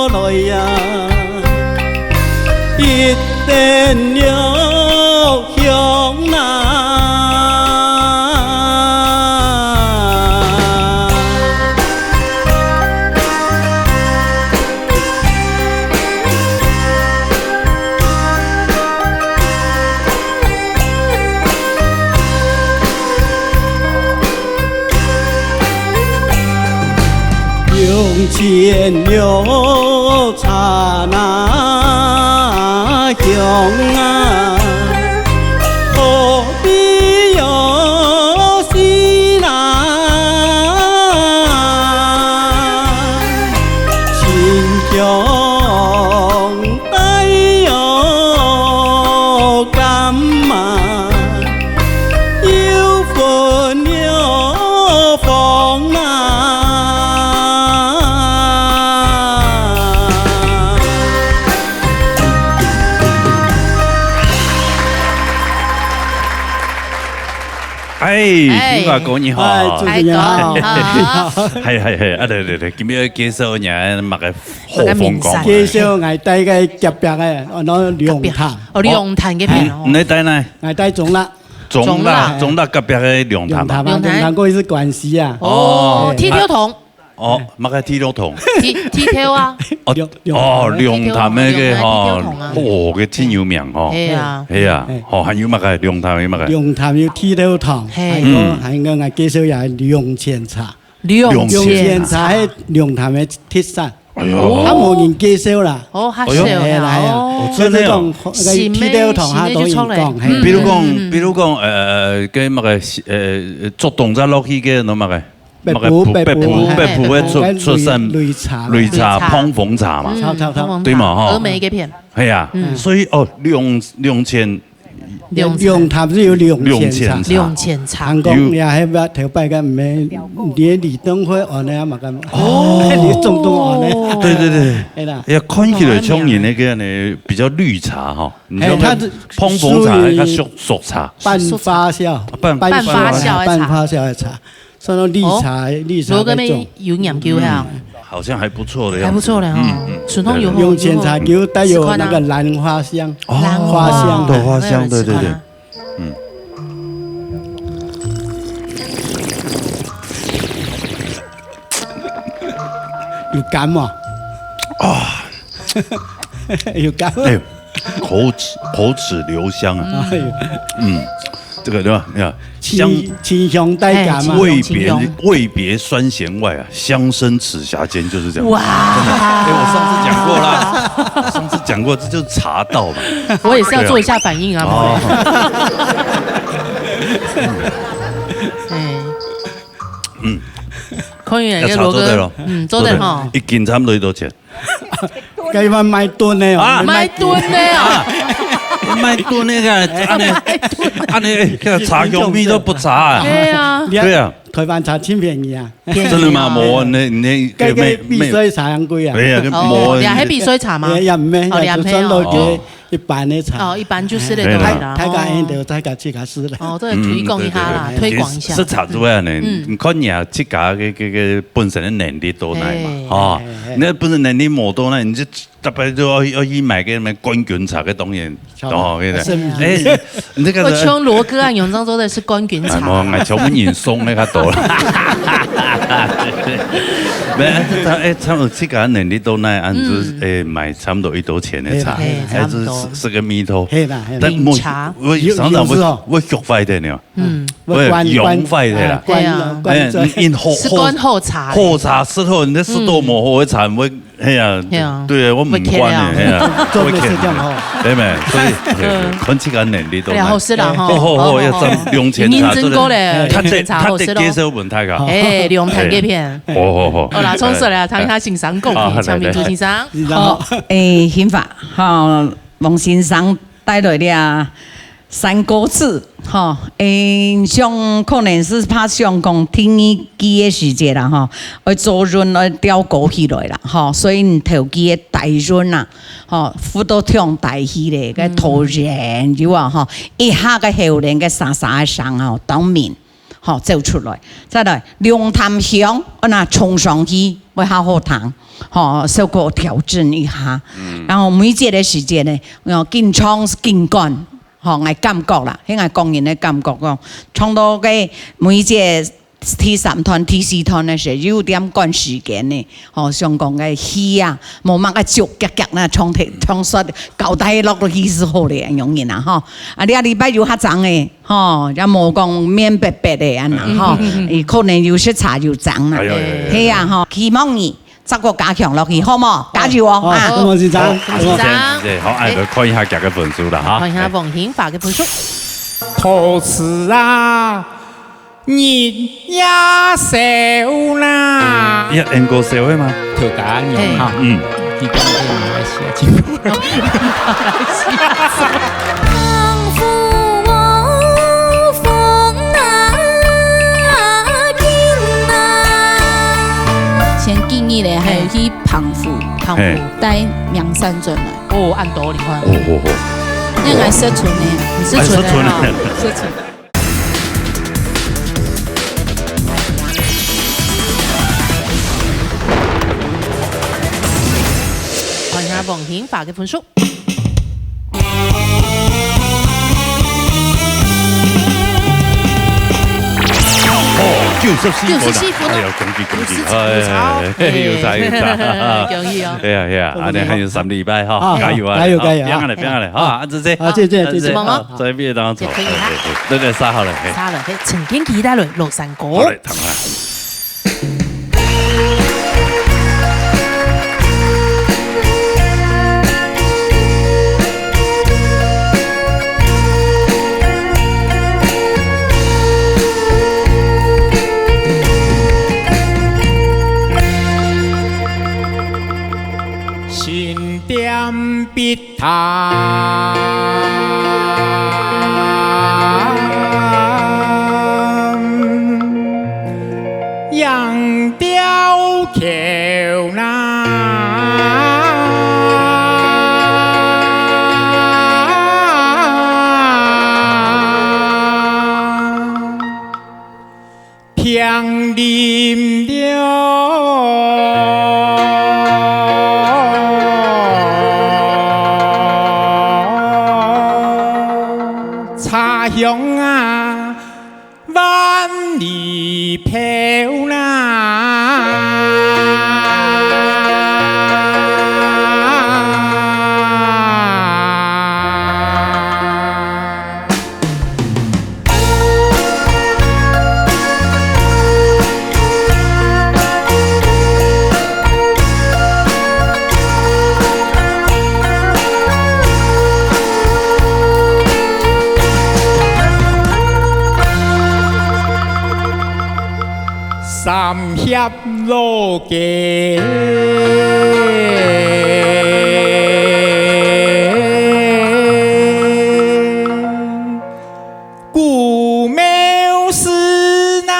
來呀，一等了 鄉啊。用盡了 茶那香啊，何必要死难？清香帶了柑啊， 又分了房啊。哎，哎。平華哥你好。哎，主持人好。哎，哥，你好。係，係，係，啊，對，對，對，今日介紹你个麼个好風光啊？介紹𠊎戴个隔壁个，哦，那龍潭。哦，龍潭隔壁，嗯，哦。你戴哪？𠊎戴中壢。中壢，中壢。中壢隔壁个龍潭啊。龍潭啊，龍潭。龍潭過去係關西啊。哦，哎。剃頭桶。 哦，麼个剃頭桶？剃，剃頭啊。哦，龍，哦，龍潭那個吼，龍潭剃頭桶啊。哦，該真有名吼。係啊。係啊，哎。哦，還有麼个？龍潭有麼个？龍潭有剃頭桶，係。還有，嗯。還有𠊎介紹一下龍泉茶。龍泉茶。龍泉茶係龍潭个特產。哎喲。較無人介紹啦。哦，較少啦，哎喲。哎呀，哎呀。哦，真个哦。就是講，該剃頭桶下都有人講，新的，新的就出來。嘿。比如講，嗯，嗯，嗯。比如講，呃，該麼个，呃，做動作落去个，那麼个。 北埔，麼个埔，北埔，北埔，嘿，北埔个出，該擂，出產擂茶啦。擂茶，擂茶。膨風茶嘛。嗯，超，超，超。膨風茶，對嘛，吼。峨眉該片。係啊，嗯。所以，哦，龍，龍泉，龍泉。龍潭係有龍泉茶。龍泉茶。龍泉茶。韓國有。也係捌頭擺个，毋係，連李登輝安呢嘛，敢，哦。李總統安呢。對，對，對。係啦。哎呀，看起來像人那個呢，比較綠茶哈。你像哎，它是膨風茶，屬於它屬熟茶。半發酵，半，半發酵的茶。半發酵的茶。 算到綠茶，哦，綠茶該種。羅哥咩有研究呀？嗯，好像還不錯的樣子。還不錯的哦。嗯，嗯，順風有風。對，對，對。龍泉茶就帶有那個蘭花香，哦，蘭花。花香。對，花香，對，對，對。試看啊。嗯。有甘無？啊。有甘。哎，口齒，口齒留香啊。哎喲。嗯。 這個對吧？你看，清，香，清香帶感嘛。哎，味別，清香。味別酸鹹外啊，香生齒頰間，就是這樣。哇！真的。哎，我上次講過啦，我上次講過，這就是茶道嘛。我也是要做一下反應啊，哦。哎。嗯。可以，要茶做得了。嗯，做得哈。一斤差不多幾多錢？ 該一般賣燉个哦。啊？賣燉个哦。啊，賣燉个，恁呢，恁呢，這茶香味都不差啊。對啊。對啊。台灣茶真便宜啊。便宜啊。真的嗎？無，那，那，該，該比賽茶還貴啊。對啊，那哦，無。也還比賽茶嗎？也，也毋係，哦，也毋係哦。也就算到這一般的茶。哦，一般就是那種啦。哎，對啦。大家，大家，哦。大家自家試啦。哦，這個推廣一下啦，嗯，對，對，對。推廣一下。食茶之外呢，嗯。你看你啊，自家个，个，个本身的能力到哪嘛，哎。哦。 嘿，嘿。你本身能力無到呢，你就特別就要，要去買个什麼冠軍茶个東西，差不多。哦，對不對？是。哎，你這個我像羅哥啊，永章做的是冠軍茶。哎，我，我全部人送那個多了。沒有，他，哎，差不多自家能力到哪，啊，就是，嗯。哎，買差不多一多錢的茶，嘿，哎，就是差不多。十，十個米头。嘿啦，嘿啦。但我，飲茶。我常常會，有，有時候。會學壞的呢。 嗯。會關，會溶壞的啦。關，關，對啊。關，哎，關，你，你好，係關好茶的。好茶，食好，你食到無好个茶，會，哎呀，哎呀，對啊，我毋管的，會欠啊。哎呀，做，做會欠。事這樣吼。對沒？所以，嗯。看自家能力到哪。哎呀，好食啦，吼。好，好，好，好，要讚，好，好。龍泉茶，認真過咧，真的，龍泉茶好食咯。他得，他得接受問題啊。哎，龍潭這片。好，好，好。好啦，從這來，聽一下先生講，啊，來，來。請民族先生。先生好。好。哎，興發，好，王先生帶來了 三個字，吼，誒，像可能係怕想講第二季个時節啦，吼，愛做潤，愛吊高起來啦，吼，所以你頭季个底潤啦，吼，浮到忒低去咧，該頭前有啊，吼，一下个喉嗹个沙沙个聲吼，當明。 吼，走出來。再來，龍潭香，愛拿衝上去，會較好聽，吼，效果調整一下。嗯。然後每一節个時節呢，哦，緊唱緊趕，吼，𠊎感覺啦，係𠊎個人个感覺講，唱到个每一節第三段、第四段个時候，有點趕時間呢，吼，想講个氣啊，無麼个足遽遽那唱忒，唱煞交代落落去就好咧，恁樣啊，吼。啊，這禮拜有較爭个， 吼，也無講面白白个恁樣，吼，嗯。佢可能有時差有爭啦。哎喲，哎喲，哎喲。係啊，吼，希望你再過加強落去，好無？加油哦，好，啊。好，王先生。好，王先生，好，王先生。謝謝，好，哎，來看一下佢个分數啦，哈。看一下王興發个分數。陶瓷啊，日夜燒啦。一，恁个燒个嗎？頭家娘哈。嘿。嗯。 你講這馬來西亞政府。先建議咧，還有去澎湖，澎湖。嘿。帶名產轉來。哦，恁多，你看。哦，哦，哦。那還食存呢。你食存的哈。哎，食存的。食存。評分个分數。哦，九十四分啊！九十四分啊！哎呀，恭喜恭喜！有差，有差。哎，有差，有差。恭喜哦！哎呀，哎呀，恁樣還有三禮拜哈，啊，加油啊！加油，加油啊！別樣了，別樣了哈，啊，這些，啊，這這這這，啊，在畢業當中，可以哈。哎，哎，哎，對對，殺好了，嘿。殺了，嘿，陳建騏帶來，老山歌。好嘞，聽啊。 心点碧潭，影吊橋南。 平林了，茶香啊，萬里飄啦。 三峽老街，古廟寺那。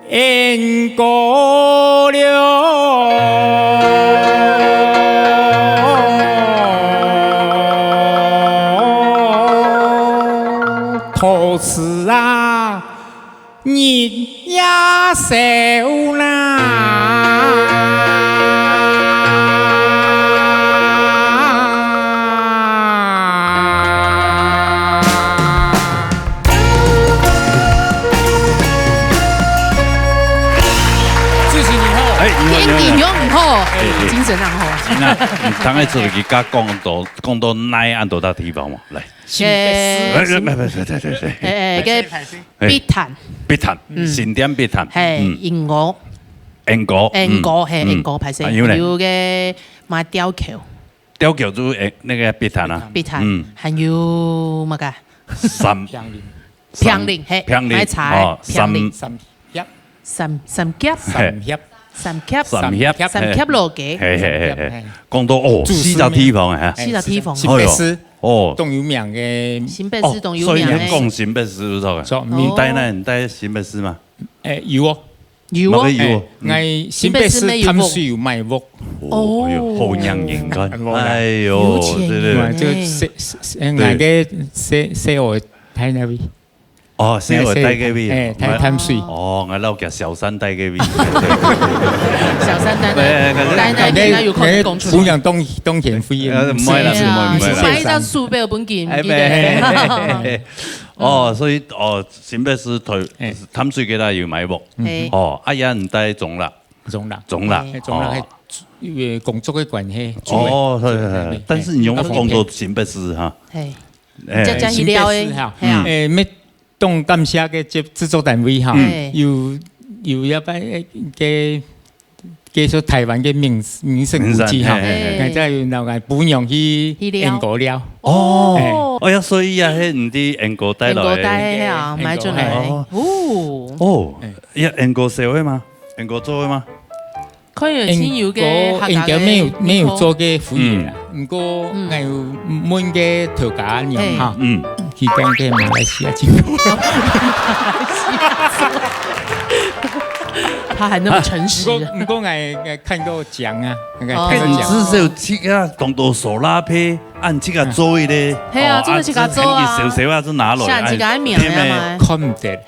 雁过了，陶瓷啊，日夜烧啦。 主持人好。哎，你好，你好，你好。天氣好，哎，哎，哎。精神很好。是啊，你大概出去甲講到，講到哪恁多大地方嘛？來。新北市。哎，哎，哎，哎，哎，哎，个碧潭。碧潭，嗯。新店碧潭。嘿，嗯。雁过。雁过，雁过，嗯，嘿，嗯。雁过，歹勢。還有呢？還有个馬吊橋。 吊桥就，誒，那個碧潭啊。碧潭，嗯。還有麼个？三，平林。平林，嘿，平林，買茶的，哦，平林。三，三峽。三，三峽。三峽。三峽。三峽，三峽老街。嘿，嘿，嘿，嘿。三峽，嘿。講到，哦，四隻地方啊，哈。四隻地方。新北市，哎喲，哦。當有名个。新北市當有名个。哦，所以你講新北市，有錯啊？說，哦。你戴那，你戴新北市嗎？誒，有哦。 有哦。麼个有哦？誒，𠊎新北市淡水有買屋。哦，哎喲，好娘人看。無啦。哎喲，有錢人。對，對，對。就細，細，細，對。𠊎个細，細學戴那位。哦，細學戴該位啊。誒，戴淡水。哦，𠊎老家小三戴該位。小三戴那，哎，哎，哎，戴那邊，那有可能講出來。姑娘當，當賢妃啊。呃，毋會啦，毋會，毋會啦。買一張書包本金，哎，記得。哎，哎，哎，哎。哦，所以，哦， 新北市淡，誒。淡水該搭有買屋。嘿。哦，啊，也毋戴中壢。中壢。中壢。嘿。誒，中壢哦。係，因為工作个關係，哦，對，對，對。但是你有講到新北市哈？嘿。誒。這，這係了誒，新北市哈，嘿啊。誒，乜當感謝个製，製作單位哈，嗯。有，有一擺，誒，个 介紹台灣个名，名勝古蹟哈。名勝，嘿，嘿，嘿。𠊎再有那個餔娘去，去尞。雁過尞。哦，哦。哎呀，所以啊，係你對雁過帶來个。雁過帶个啊，雁過，買轉來个。哦。哦，哎。呀，雁過燒个嗎？雁過做个嗎？可能有親友个客家个雁過，雁過沒有，沒有做个服務啦。嗯。毋過，嗯。𠊎有問个頭家娘哈，嘿。嗯。去講个馬來西亞進口。他還那麼誠實。啊，毋過，毋過𠊎，𠊎看過獎啊，𠊎看過獎。哦。你至少自家當多手拉胚，按自家做个咧。嘿啊，哦，真的自家做啊。啊，很少少啊，就拿落來，像自家个名啊嘛。哎，看毋得。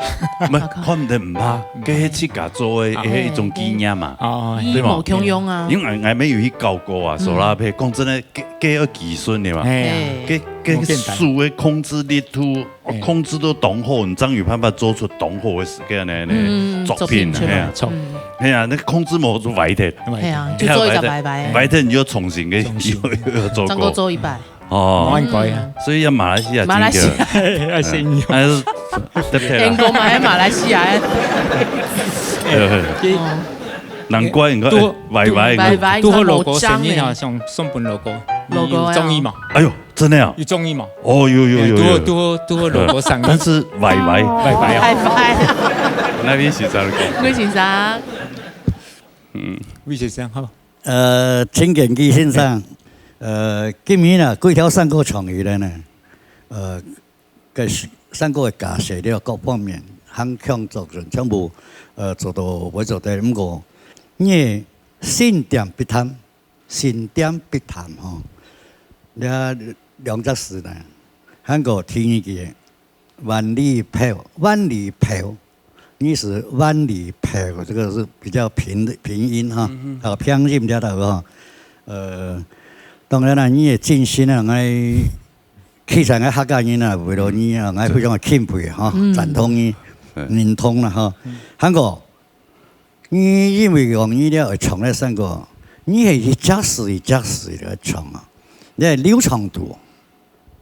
毋，看毋得毋怕，嗯。該係自家做个，啊。係一種紀念嘛。哦，對嘛？佢無共樣啊。因為𠊎，𠊎也有去搞過啊，嗯。手拉胚，講真个，該，該要技術个嘛。哎呀。嘿。該，該手个控制力度， 哦，哎。控制到當好，你正有辦法做出當好个時間呢，呢，嗯，作品，作品出來。嘿啊。嗯。嘿啊，該控制無就壞忒。係啊，就做一隻歪歪。歪忒你就重新个，重新。又，又，又做過。正過做一擺。哦。慢改啊。嗯。所以要馬來西亞經典。馬來西亞。嘿，嘿，要先有。嗯。還是，對，對啦。英國嘛，還馬來西亞。對，對。哦。難怪你看，拄，哎，歪歪，歪歪，拄好logo，你看無章欸。生日啊，像送分logo，logo啊。你有中意無？哎喲， 真的啊？有中意無？哦，有，有，有，有。哎，拄好，拄好，拄好logo生日。但是歪歪。歪歪啊。歪歪啊。那位先生講。魏先生。嗯。魏先生好。呃，陳建基先生，呃，今年啊，幾條山歌唱起來呢，呃，該山歌个架勢了，各方面，還強作準，全部，呃，做到會做得，毋過，你个心恬必恬， 心恬必恬吼，這兩隻字呢，還過第二句，萬里飄，萬里飄，你係萬里飄，這個是比較平的，平音哈，嗯哼。啊，平音這道哈。呃，當然啦，你个精神啊，𠊎，其實𠊎客家人啊，為了你啊，𠊎非常个敬佩哈，嗯。贊同你，嗯。認同啦哈。嗯。還過， 你因為講你了會唱个山歌，你係一隻字一隻字个唱啊，你个流暢度，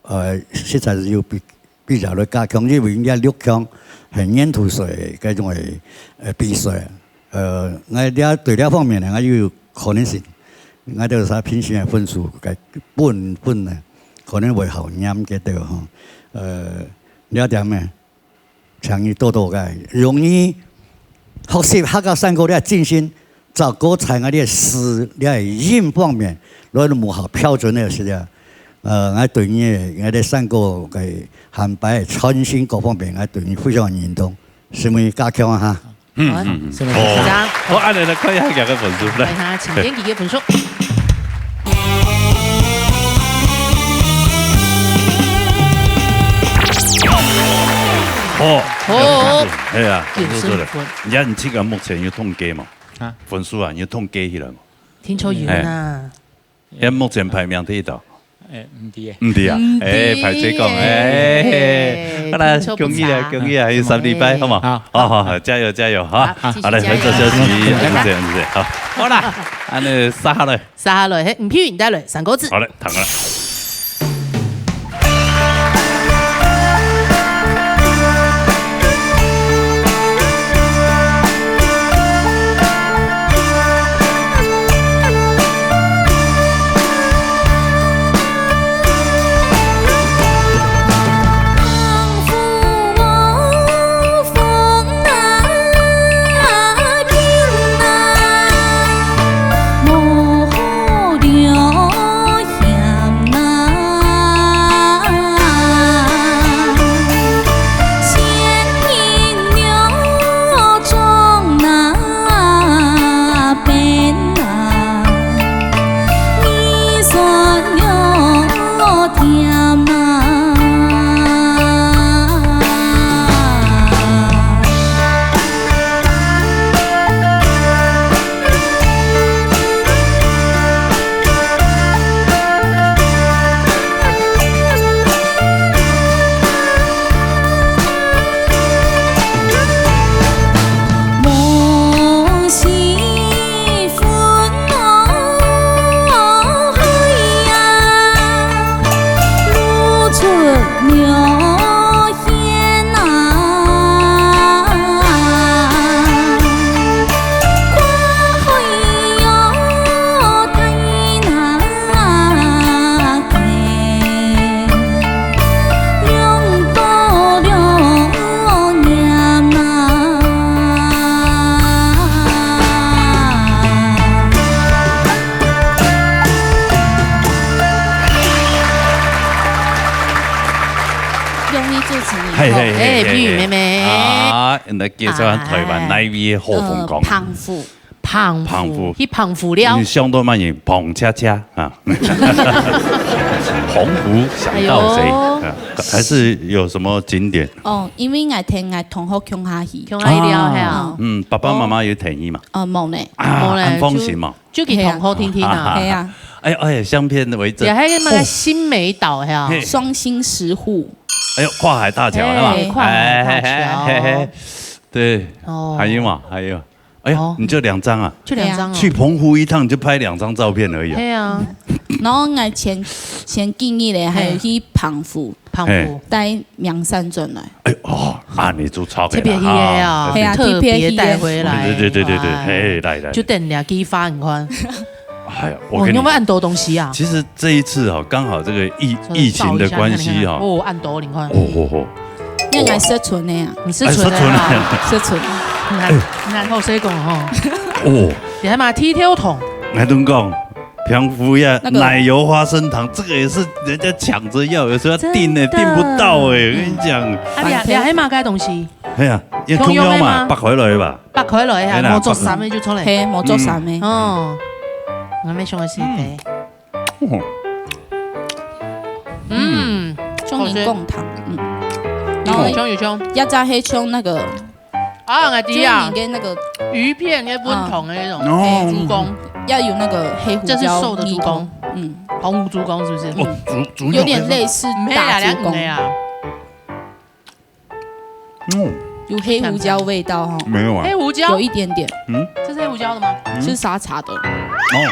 呃，實在係有比，比較來加強，因為人家六強係年度賽該種个，呃，比賽，呃，𠊎這對這方面呢，𠊎又有可能性，𠊎兜啥評審个分數个分，分呢，可能會好念个對吼，呃，這點呢， 請你多多个，容易學習客家山歌這精神，照顧在𠊎這字、這音方面，來無好標準个時節，呃，𠊎對你个，𠊎个山歌个安排、創新各方面，𠊎對你非常認同，承蒙加強啊哈。嗯，好啊。嗯，嗯。承蒙先生。哦，好，恁樣來看一下佢个分數，來。看一下陳建基个分數。 好。好。係啊，九十分。分數出來。你看你這個目前有統計無？啊？分數啊，你有統計起來無？聽說有啦。哎。你目前排名第一到？哎，毋知耶。毋知啊？毋知耶。哎，歹勢講，哎，哎，好啦，聽說毋知啊。恭喜啊，恭喜啊，還有三禮拜，好無？好。好，好，好，加油，加油，哈。好，好，來，繼續加油。回頭休息，嗯，嗯，嗯，好。好啦，恁樣，續下來。 續下來，係吳佩雲帶來三個字。好嘞，聽啊。嘿，嘿，嘿，嘿，嘿。美女妹妹。啊，來介紹下台灣哪一位好風光？呃，澎湖。澎湖，澎湖。去澎湖了。你想到麼人？澎恰恰啊。澎湖想到誰？哎喲。啊，還是有什麼景點？哦，因為𠊎同𠊎同學共下去。共下去了，啊。嘿啊。嗯，爸爸媽媽有同意嗎？哦。呃，無呢。啊，無呢，恁放心嘛。就，就去澎湖定定啊。嘿啊。哎，哎，相片為證。也還有那個新美島，嘿啊。嘿。雙星石滬。哎喲，跨海大橋，嘿，是吧？跨海大橋。哎，嘿，嘿，嘿，嘿。對，哦。還有嗎？還有。哎呀，哦。你就兩張啊？就兩張哦。去澎湖一趟就拍兩張照片而已啊。對啊。然後𠊎前，前幾日咧，還有去澎湖，澎湖。嘿。帶名產轉來。哎，哦，啊，你就超給他特別去的啊，哈。對啊，特別帶回來。特別去的。對，對，對，對，對，哎，嘿，來，來。就等兩支花，你看。 哎呀，我跟你講，哦，你有沒有恁多東西啊？其實這一次哦，剛好這個疫，疫情的關係哦。哦，恁多，你看。哦，哦，哦。你愛食賰个啊？你食賰个啊？哎，食賰个。食賰。然，然後所以講吼，哦。你還嘛剃頭痛？𠊎同你講，澎湖呀，那個奶油花生糖，這個也是人家搶著要，有時候要訂的，真的。訂不到哎，我跟你講。啊，你，你還嘛該東西？哎呀，也共樣嘛，共樣的嗎？剝開來吧。 剝開來啊，嘿啦，無做衫个就出來。嘿，無做衫个。嗯。哦，𠊎沒想到是，嗯。嘿。哦。嗯，嗯。中年貢糖，嗯。然後有香有香。也再黑香那個，啊，𠊎知啊。中年的那個，魚片，那溫糖的那種，哦。嘿，豬公。要有那個黑胡椒這是瘦的豬公，蜜糖，嗯。澎湖豬公是不是？哦，豬，豬肉。有點類似大豬公。沒啦，兩個啊。 嗯。有黑胡椒味道哈。沒有啊。黑胡椒？有一點點。嗯？這是黑胡椒的嗎？嗯。是沙茶的。哦，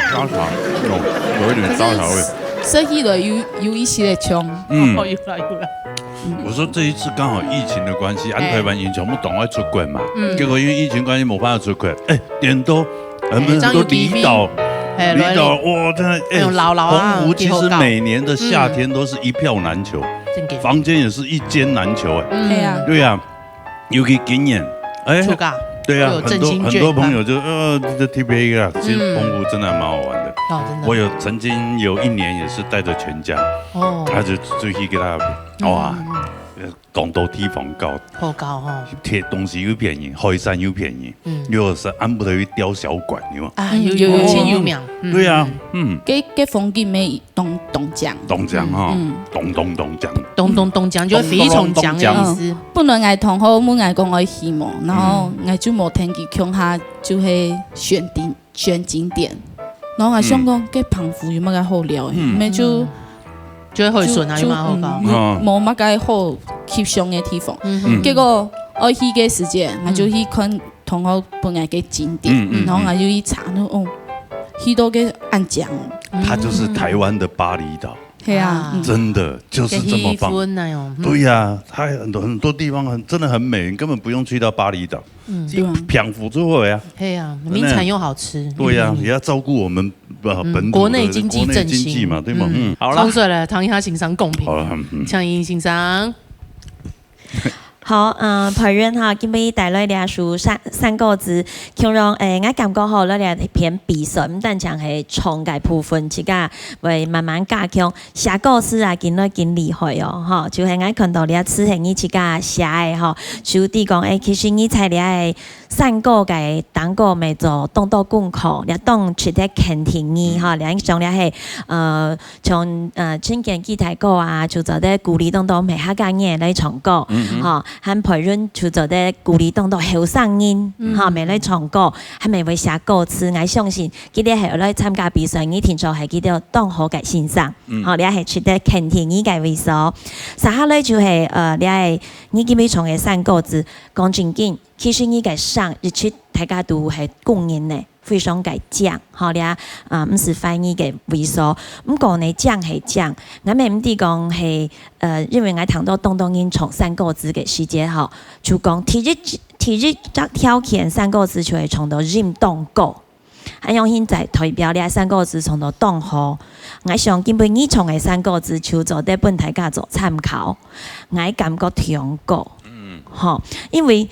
沙茶，有，有一點沙茶味。可是吃起來有，有一些的香。嗯。哦，有了，有了。我說這一次剛好疫情的關係，啊，哎。台灣人全部趕快出國嘛。嗯。結果因為疫情關係，沒辦法出國。哎，點都，我們很多離島，哎，像有機會。哎，離島，哇，真的，哎，那種老老啊，澎湖其實每年的夏天都是一票難求。 真的。房間也是一間難求哎。嗯。對啊。對啊，尤其今年，哎，暑假，對啊，有振興券，很多，很多朋友就，呃，這T P A啦，其實澎湖真的還蠻好玩的。嗯。哦，真的。我有曾經有一年也是帶著全家，哦。他就出去給他，哇，嗯，嗯，嗯。呃，當多地方搞，好搞哦。鐵東西又便宜，海產又便宜，嗯。又是按不得去釣小管，有嗎？啊，有，有，有，有名，有名。嗯，對啊，嗯。嗯。該，該風景咩？ 當，當靚。當靚哈，嗯。當當當靚。當當當靚，就係非常靚个意思。嗯，本來𠊎同學問𠊎講愛去無，然後，嗯。𠊎就無聽佢共下，就係選景，選景點。然後𠊎想講，嗯。該澎湖有麼个好尞个？嗯。無就，嗯。就係海脣啊，就，有麼个好搞？就，嗯，哦。無，無麼个好翕相个地方。嗯哼。嗯。結果愛去个時節，𠊎就去看 同學分𠊎个景點，嗯，嗯，然後𠊎就去查，嗯。哦，去到个恁靚哦。它就是台灣的巴厘島。係啊，啊。嗯。真的就是這麼棒。該氣氛那樣，嗯。對呀，它很多，很多地方很，真的很美，你根本不用去到巴厘島。嗯。對啊。澎湖就好呀。係啊，真的。名產又好吃。對呀，嗯。也要照顧我們，呃，嗯，本土的國內經濟振興。國內經濟嘛，對嗎？嗯。嗯，好啦。唱出來，唐一下欣賞公平。好了，嗯，嗯。唱一欣賞。 好，呃，培仁哈，今晡日帶來這首山，山歌子，共樣，誒，𠊎感覺吼，來這篇比賽，毋單淨係唱个部分，自家會慢慢加強。寫歌詞啊，緊來緊厲害哦，吼，就係𠊎看到這詞係你自家寫个吼，就知講，誒，其實你在這个山歌个當中乜做當多功課，這當值得肯定你，吼，這像這係，呃， 像，呃，陳建基大哥啊，就做得鼓勵當多客家人來唱歌，嗯哼。吼，還培仁就做得鼓勵當多後生人，嗯。吼，乜來唱歌，還乜會寫歌詞。𠊎相信，佢兜係來參加比賽，一定就係佢兜當好个先生，嗯。吼，這係值得肯定你个位所。接下來就係，呃，這係你今晡日唱个山歌子，講正經，其實你个聲一直大家都係公認个。 非常个靚，吼，這，啊，毋使懷疑个位所。毋過呢，靚係靚，𠊎乜毋知講係，呃，因為𠊎聽到當多人唱山歌子个時節吼，就講第一，第一隻條件山歌子就係唱到音當高。恁樣現在代表這山歌子唱到當好。𠊎想今晡日你唱个山歌子就做得分大家做參考，𠊎感覺當高。嗯。吼，因為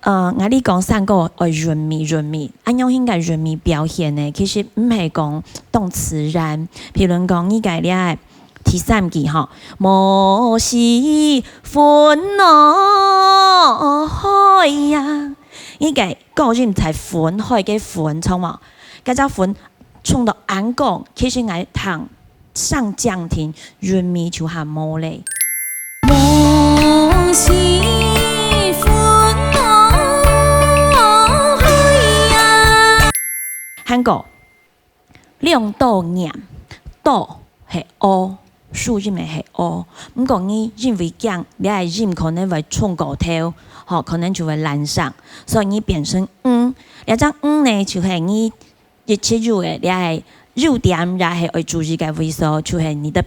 呃，𠊎俚講山歌愛韻味，韻味，恁樣應該韻味表現呢，其實毋係講當自然。譬如講，你个這个第三句吼，無時分我開呀。這个高音在分開个分，著無？該隻分衝到恁高，其實𠊎彈上降停，韻味就還無咧。無時分我開呀。還過， 兩度念，度係o，收音个係o。毋過你因為驚這个音可能會衝過頭，吼，可能就會懶散，所以你變成ng。這隻ng呢，就係你一直有个，這个有點也係愛注意个位所，就係你个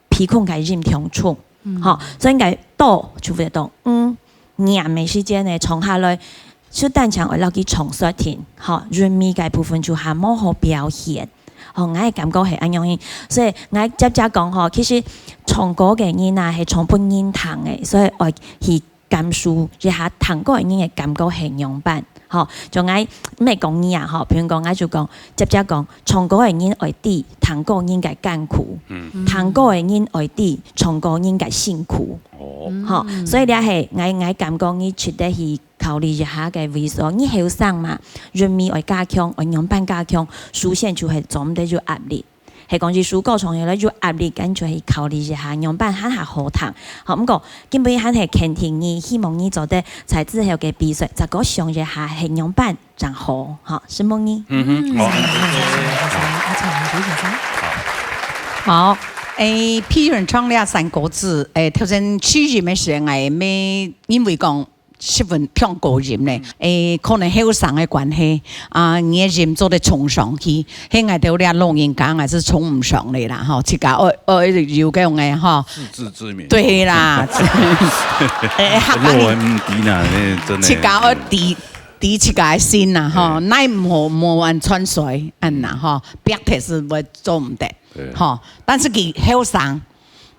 鼻空个音當重。嗯。吼，所以應該度就會讀ng，念个時間呢，唱下來， 就單淨愛落去唱煞停，吼，韻味个部分就還無好表現。吼，𠊎个感覺係恁樣，所以𠊎接接講吼，其實唱歌个人啊，係唱分人聽个，所以愛去感受一下聽歌个人个感覺係仰般。吼，像𠊎毋係講你啊，吼，譬如講，𠊎就講，接接講，唱歌个人愛知聽歌人个艱苦，嗯。聽歌个人愛知唱歌人个辛苦。哦。吼，所以這係𠊎，𠊎感覺你值得去 考慮一下个位所，你後生嘛，韻味愛加強，愛仰般加強，首先就係做毋得有壓力。係講一首歌唱起來有壓力，該就係考慮一下仰般還較好聽。好，毋過今晡日還係肯定你，希望你做得在之後个比賽，再過想一下係仰般正好。好，承蒙你。嗯哼，好。好，謝謝，謝謝，謝謝。好，誒，譬如唱這山歌子，誒，頭先試音个時候，𠊎也因為講 十分偏高音呢，誒，可能後生个關係，啊，你个音做得衝上去，係𠊎兜這老人家還係衝毋上个啦，吼，自家愛，愛有該種个，吼。自知之明。對啦，誒，客家人，老人毋知啦，那真的。自家愛知，知自家个心啦，吼，嘿。哪無，無完全衰，恁啦，吼，逼忒係會做毋得，對。吼，但是佢後生，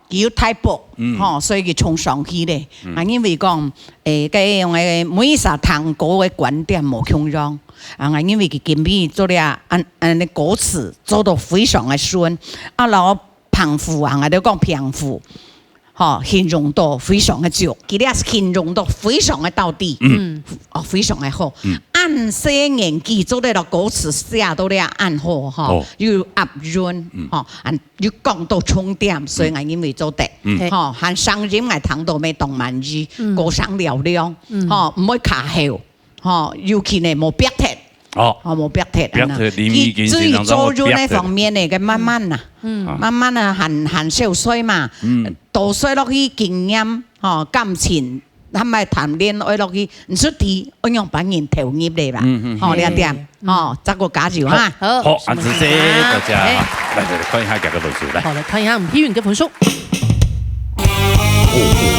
佢有大步，嗯。吼，所以佢衝上去咧。嗯。啊，因為講，誒，該樣个每一儕聽歌个觀點無共樣。啊，因為佢今晡日做了恁，恁个歌詞做到非常个順，啊，然後平符啊，𠊎兜講平符，吼，形容到非常个足，佢這形容到非常个到底，嗯。哦，非常个好。嗯。恁細年紀做得了歌詞寫到了恁好，吼，哦。又押韻，嗯。吼，恁 又講到重點，所以𠊎認為做得。嗯。吼，還聲音𠊎聽到乜當滿意，嗯。歌聲嘹亮，嗯。吼，毋會卡喉，吼，尤其呢，無逼忒。哦。吼，無逼忒，逼忒，恁樣。你已經佢至於做音个方面呢，該慢慢啦，嗯。慢慢啊，還，還小歲嘛，嗯。多歲落去經驗，吼，感情 還愛談戀愛落去，毋出題，愛仰般人投入咧吧？嗯，嗯，嗯。吼，這點，嗯。吼，再過加油哈。好。好，恁仔細，多謝哈。嘿。來，來，來，看一下佢个分數，來。好，來看一下吳希雲个分數。哦，哦，哦，哦，哦，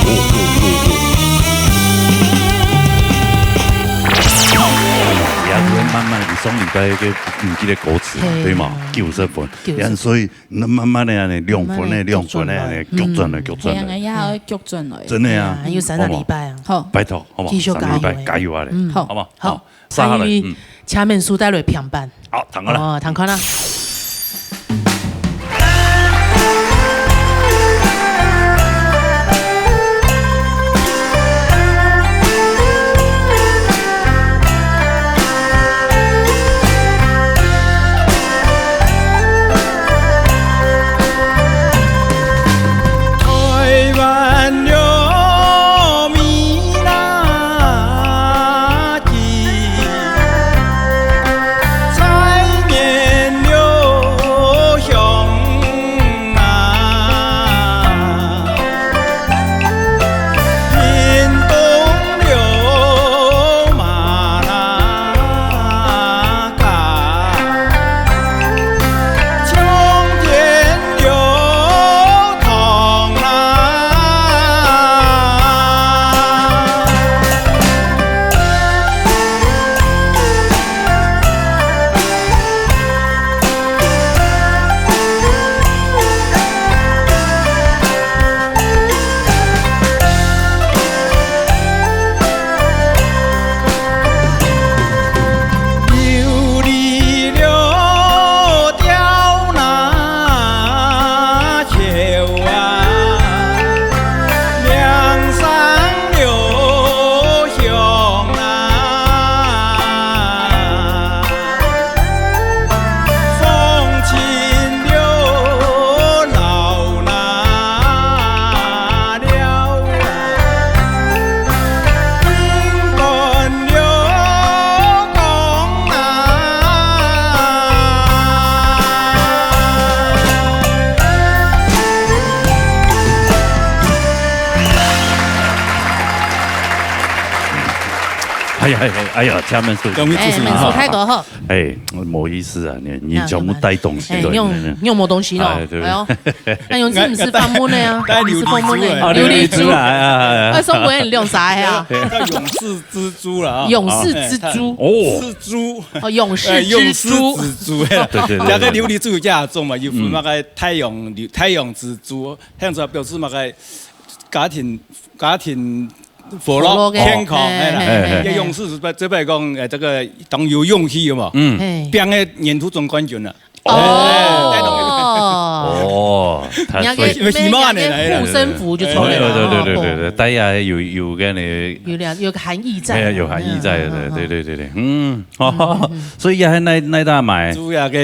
哦。哦，也係慢慢，你上禮拜个，嗯，這个歌詞嘛，嘿。對嘛？九十分。九十分。所以 那慢慢个恁樣，兩分个，慢慢地兩分个恁樣，逆轉來。逆轉來，嗯。逆轉來。係啊，哎呀，逆轉來。真个啊。哎呀，還有三個禮拜啊。好無？好。拜託，好無？繼續加油。三個禮拜，加油啊咧。嗯。好。好無？好。好，接下來，還有，嗯。請問書帶來評判。好，聽看啦。哦，聽看啦。哎呀，哎呀，哎呀，請問是。有沒有主持人？哎，問事態度好。哎，無意思啊，你，你全部帶東西的，哎，用，用無東西咯。哎，對。哎喲，那用這毋係訪問的啊，帶琉璃珠來。毋係訪問的，啊，琉璃珠。琉璃珠來啊，哎，送分你兩儕啊。叫勇士之珠啦啊。勇士之珠。哦。是珠。哦，勇士之珠。哎，勇士之珠，哎。對，對，對，對。這个琉璃珠有幾種嘛，有分那個太陽，太陽之珠， 向主表示麼个家庭，家庭和樂，和樂个。健康，嘿，哎啦。嘿，嘿，嘿。這勇士是，這擺講，呃，這个當有勇氣，有無？嗯。嘿。拚个年度總冠軍啊。哦。哦，他所以，人家个，因為希望呢，人家个護身符就出來了，對，對，對，對，對，哦。大家有，有个呢，有了，有个含義在。哎，有含義在的，嗯，嗯，嗯。對，對，對，對，嗯，嗯，嗯。所以也還那，那大買。主要个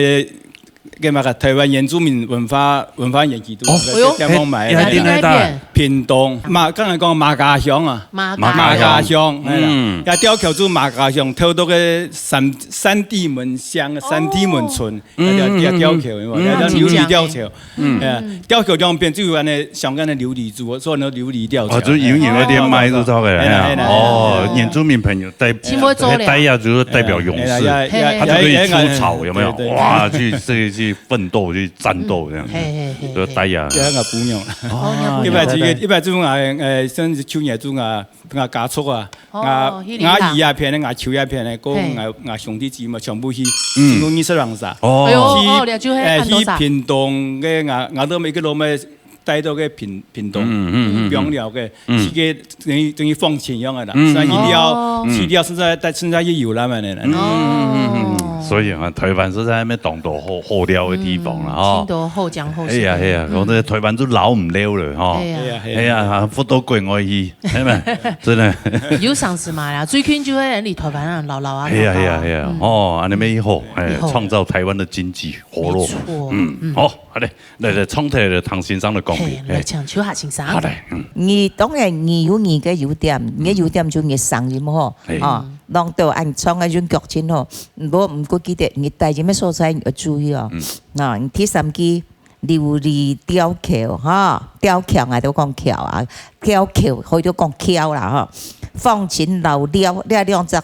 个麼个台灣原住民文化，文化園區都哦，哎喲，地方買的。哎，哎，哎，屏東，嘛，剛才講馬家鄉啊，馬家鄉。馬家鄉，哎啦，嗯。也吊橋就馬家鄉，頭到个三，三地門鄉，三地門村，哦。嗯，也吊，也吊橋，有無？嗯，也叫琉璃吊橋。嗯。哎呀，吊橋兩邊就有恁呢，像恁呢琉璃珠，所以呢琉璃吊橋。哦，就有，有一點賣就到个，哎呀，哎呀，哎呀。哦，原住民朋友 代，真會做了。代表就是代表勇士，哎，哎，哎，他就可以出草，哎，哎，有沒有？對，對，對。哇，去，去，去奮鬥，去戰鬥這樣子，嗯，嘿，嘿，嘿，就帶呀。嘿。這樣啊，不用。哦，啊，一般這个，一般這種啊，呃，像是去年這種啊，啊，家畜啊，哦，啊，去領養。啊，姨啊片的，啊，舅啊片的，跟嘿。啊，啊，兄弟姊妹全部去，嗯。總共二十人啥。哦。哎喲，去，哦，了就係哎，按多少？去屏東个，啊，啊，都每个都没 帶到个屏，屏東，嗯，嗯，嗯，嗯。屏東了个，嗯。去个等於，等於放晴樣个啦，嗯，嗯。所以去了，哦。去了，現在，但現在去遊覽个呢。嗯，嗯，嗯，嗯，嗯。哦。所以啊，台灣實在還沒當多好，好尞个地方啦，嗯，吼。真多好講好食个。哎呀，哎呀，嗯。講這台灣都老毋了了，吼。哎呀。哎呀，哎呀。哎呀，還不到國外去，係咪？真的。有上次嘛啦，最近就會離台灣啊，老老啊，哎呀，老老啊。哎呀，哎呀，嗯。哦，恁呢乜好，哎，嗯。創造台灣的經濟活絡。沒錯，嗯，嗯。好，好嘞。 來，來，唱出來，唐先生个歌曲。嘿，來，嘿。請秋夏先生。好嘞，嗯。你當然你有你个優點，你个優點就你个聲音吼，嘿。哦，弄到恁唱个韻腳真好。毋過，毋過記得，你低音个所在你要注意哦。嗯。啊，你第三句，琉璃吊橋，哈，吊橋啊，都講橋啊，吊橋，可以都講橋啦，哈。放晴摎了，這兩隻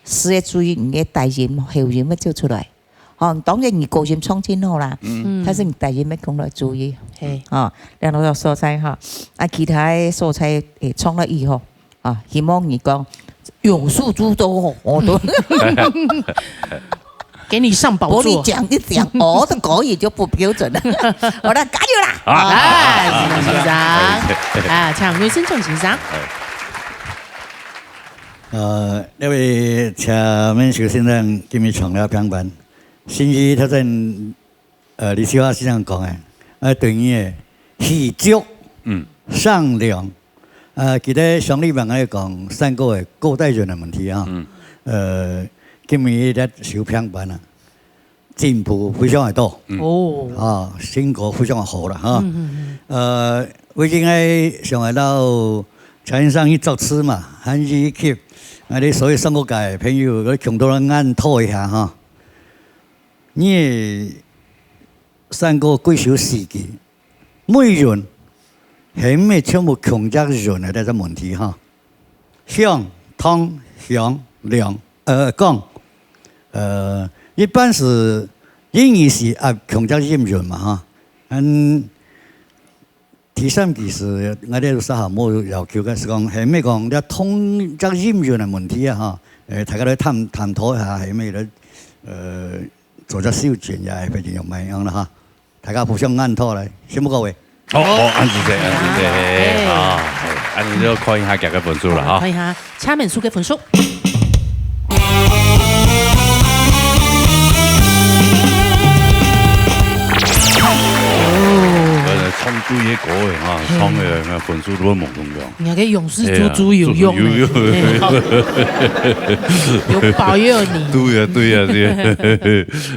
字要注意，你个低音、喉音要走出來。 哦，當然你高音唱真好啦，嗯。但是你低音要講來注意。嘿。哦，兩个所在哈，啊，其他个所在，誒，唱了以後，啊，希望你講，勇士諸多吼，我都給你上寶座。我跟你講一講，我的國語就不標準了。好了，加油啦！啊，哎，先生，啊，請魏生強先生。呃，這位請問邱先生，今日唱了平板。 甚至頭先，呃，李秀華先生講个，呃，對你个喜足、嗯。善良，呃，其實上禮拜𠊎講三個个古代人个問題啊，嗯。呃，今日咧收平板啊，進步非常个多。嗯。哦。啊，成果非常个好啦，哈。嗯，嗯，嗯。呃，我應該想得到陳先生去作詞嘛，還是去，啊，你所有三個界个朋友，我共同來研討一下哈。 你个三個幾首詩句，每韻係毋係全部共隻韻个這個問題哈。向、當、向、量，呃，講，呃，一般係英語係啊共隻音韻嘛哈。嗯， 第三句係，𠊎兜儕無要求个，係講，係毋係講這同隻音韻个問題啊，哈。誒，大家來探，探討一下，係毋係來，呃，做隻修正也係非常有影響啦，哈。大家互相探討來，承蒙各位。好，好，恁仔細，恁仔細，哎。好，哎，恁仔就看一下佢个分數啦，哈。看一下。 請問書个分數。哦。呃，唱對个歌个哈，嘿。唱个分數都無共樣。人家个勇士豬豬有用个。哎呀，豬豬有用。嘿。有保佑你。對呀，對呀，對呀。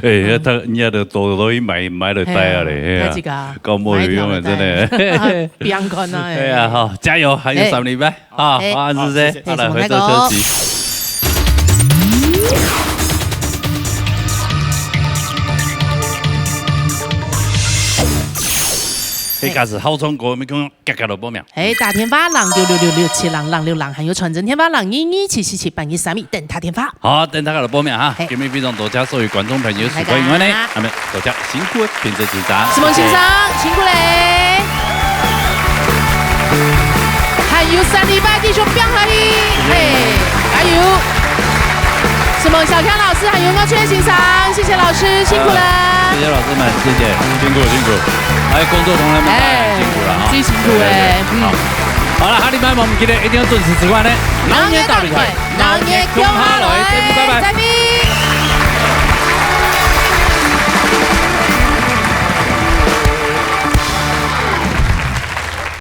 哎，他，人家都多多去買，買了帶啊嘞，嘿。哎呀。太這個啊，搞無有用啊，買條了帶。真的。平安啊，哎。哎呀，好，加油，還有三禮拜。 啊，哎，好，恁仔細，好，謝謝。好，來，回到休息。係假使好唱歌，你講遽遽來報名。係，打電話零九六六六七零零六零，還有傳真電話零二二七四七八二三一，等打電話。好，等大家來報名哈。係。今日非常多謝所有觀眾朋友收看，因為呢，大家。下面多謝辛苦的評審先生。思文先生，辛苦咧。還有三禮拜繼續拼下去，係，加油！思文小強老師，還有吳秋月先生，謝謝老師，辛苦了。呃，謝謝老師們，謝謝，辛苦辛苦。還有工作同仁們，大家辛苦了哈。真辛苦欸，對，對，對。嗯。好。好了，下禮拜我們記得一定要準時收看呢。老年大擂台，老年共下來，再見，拜拜。再見。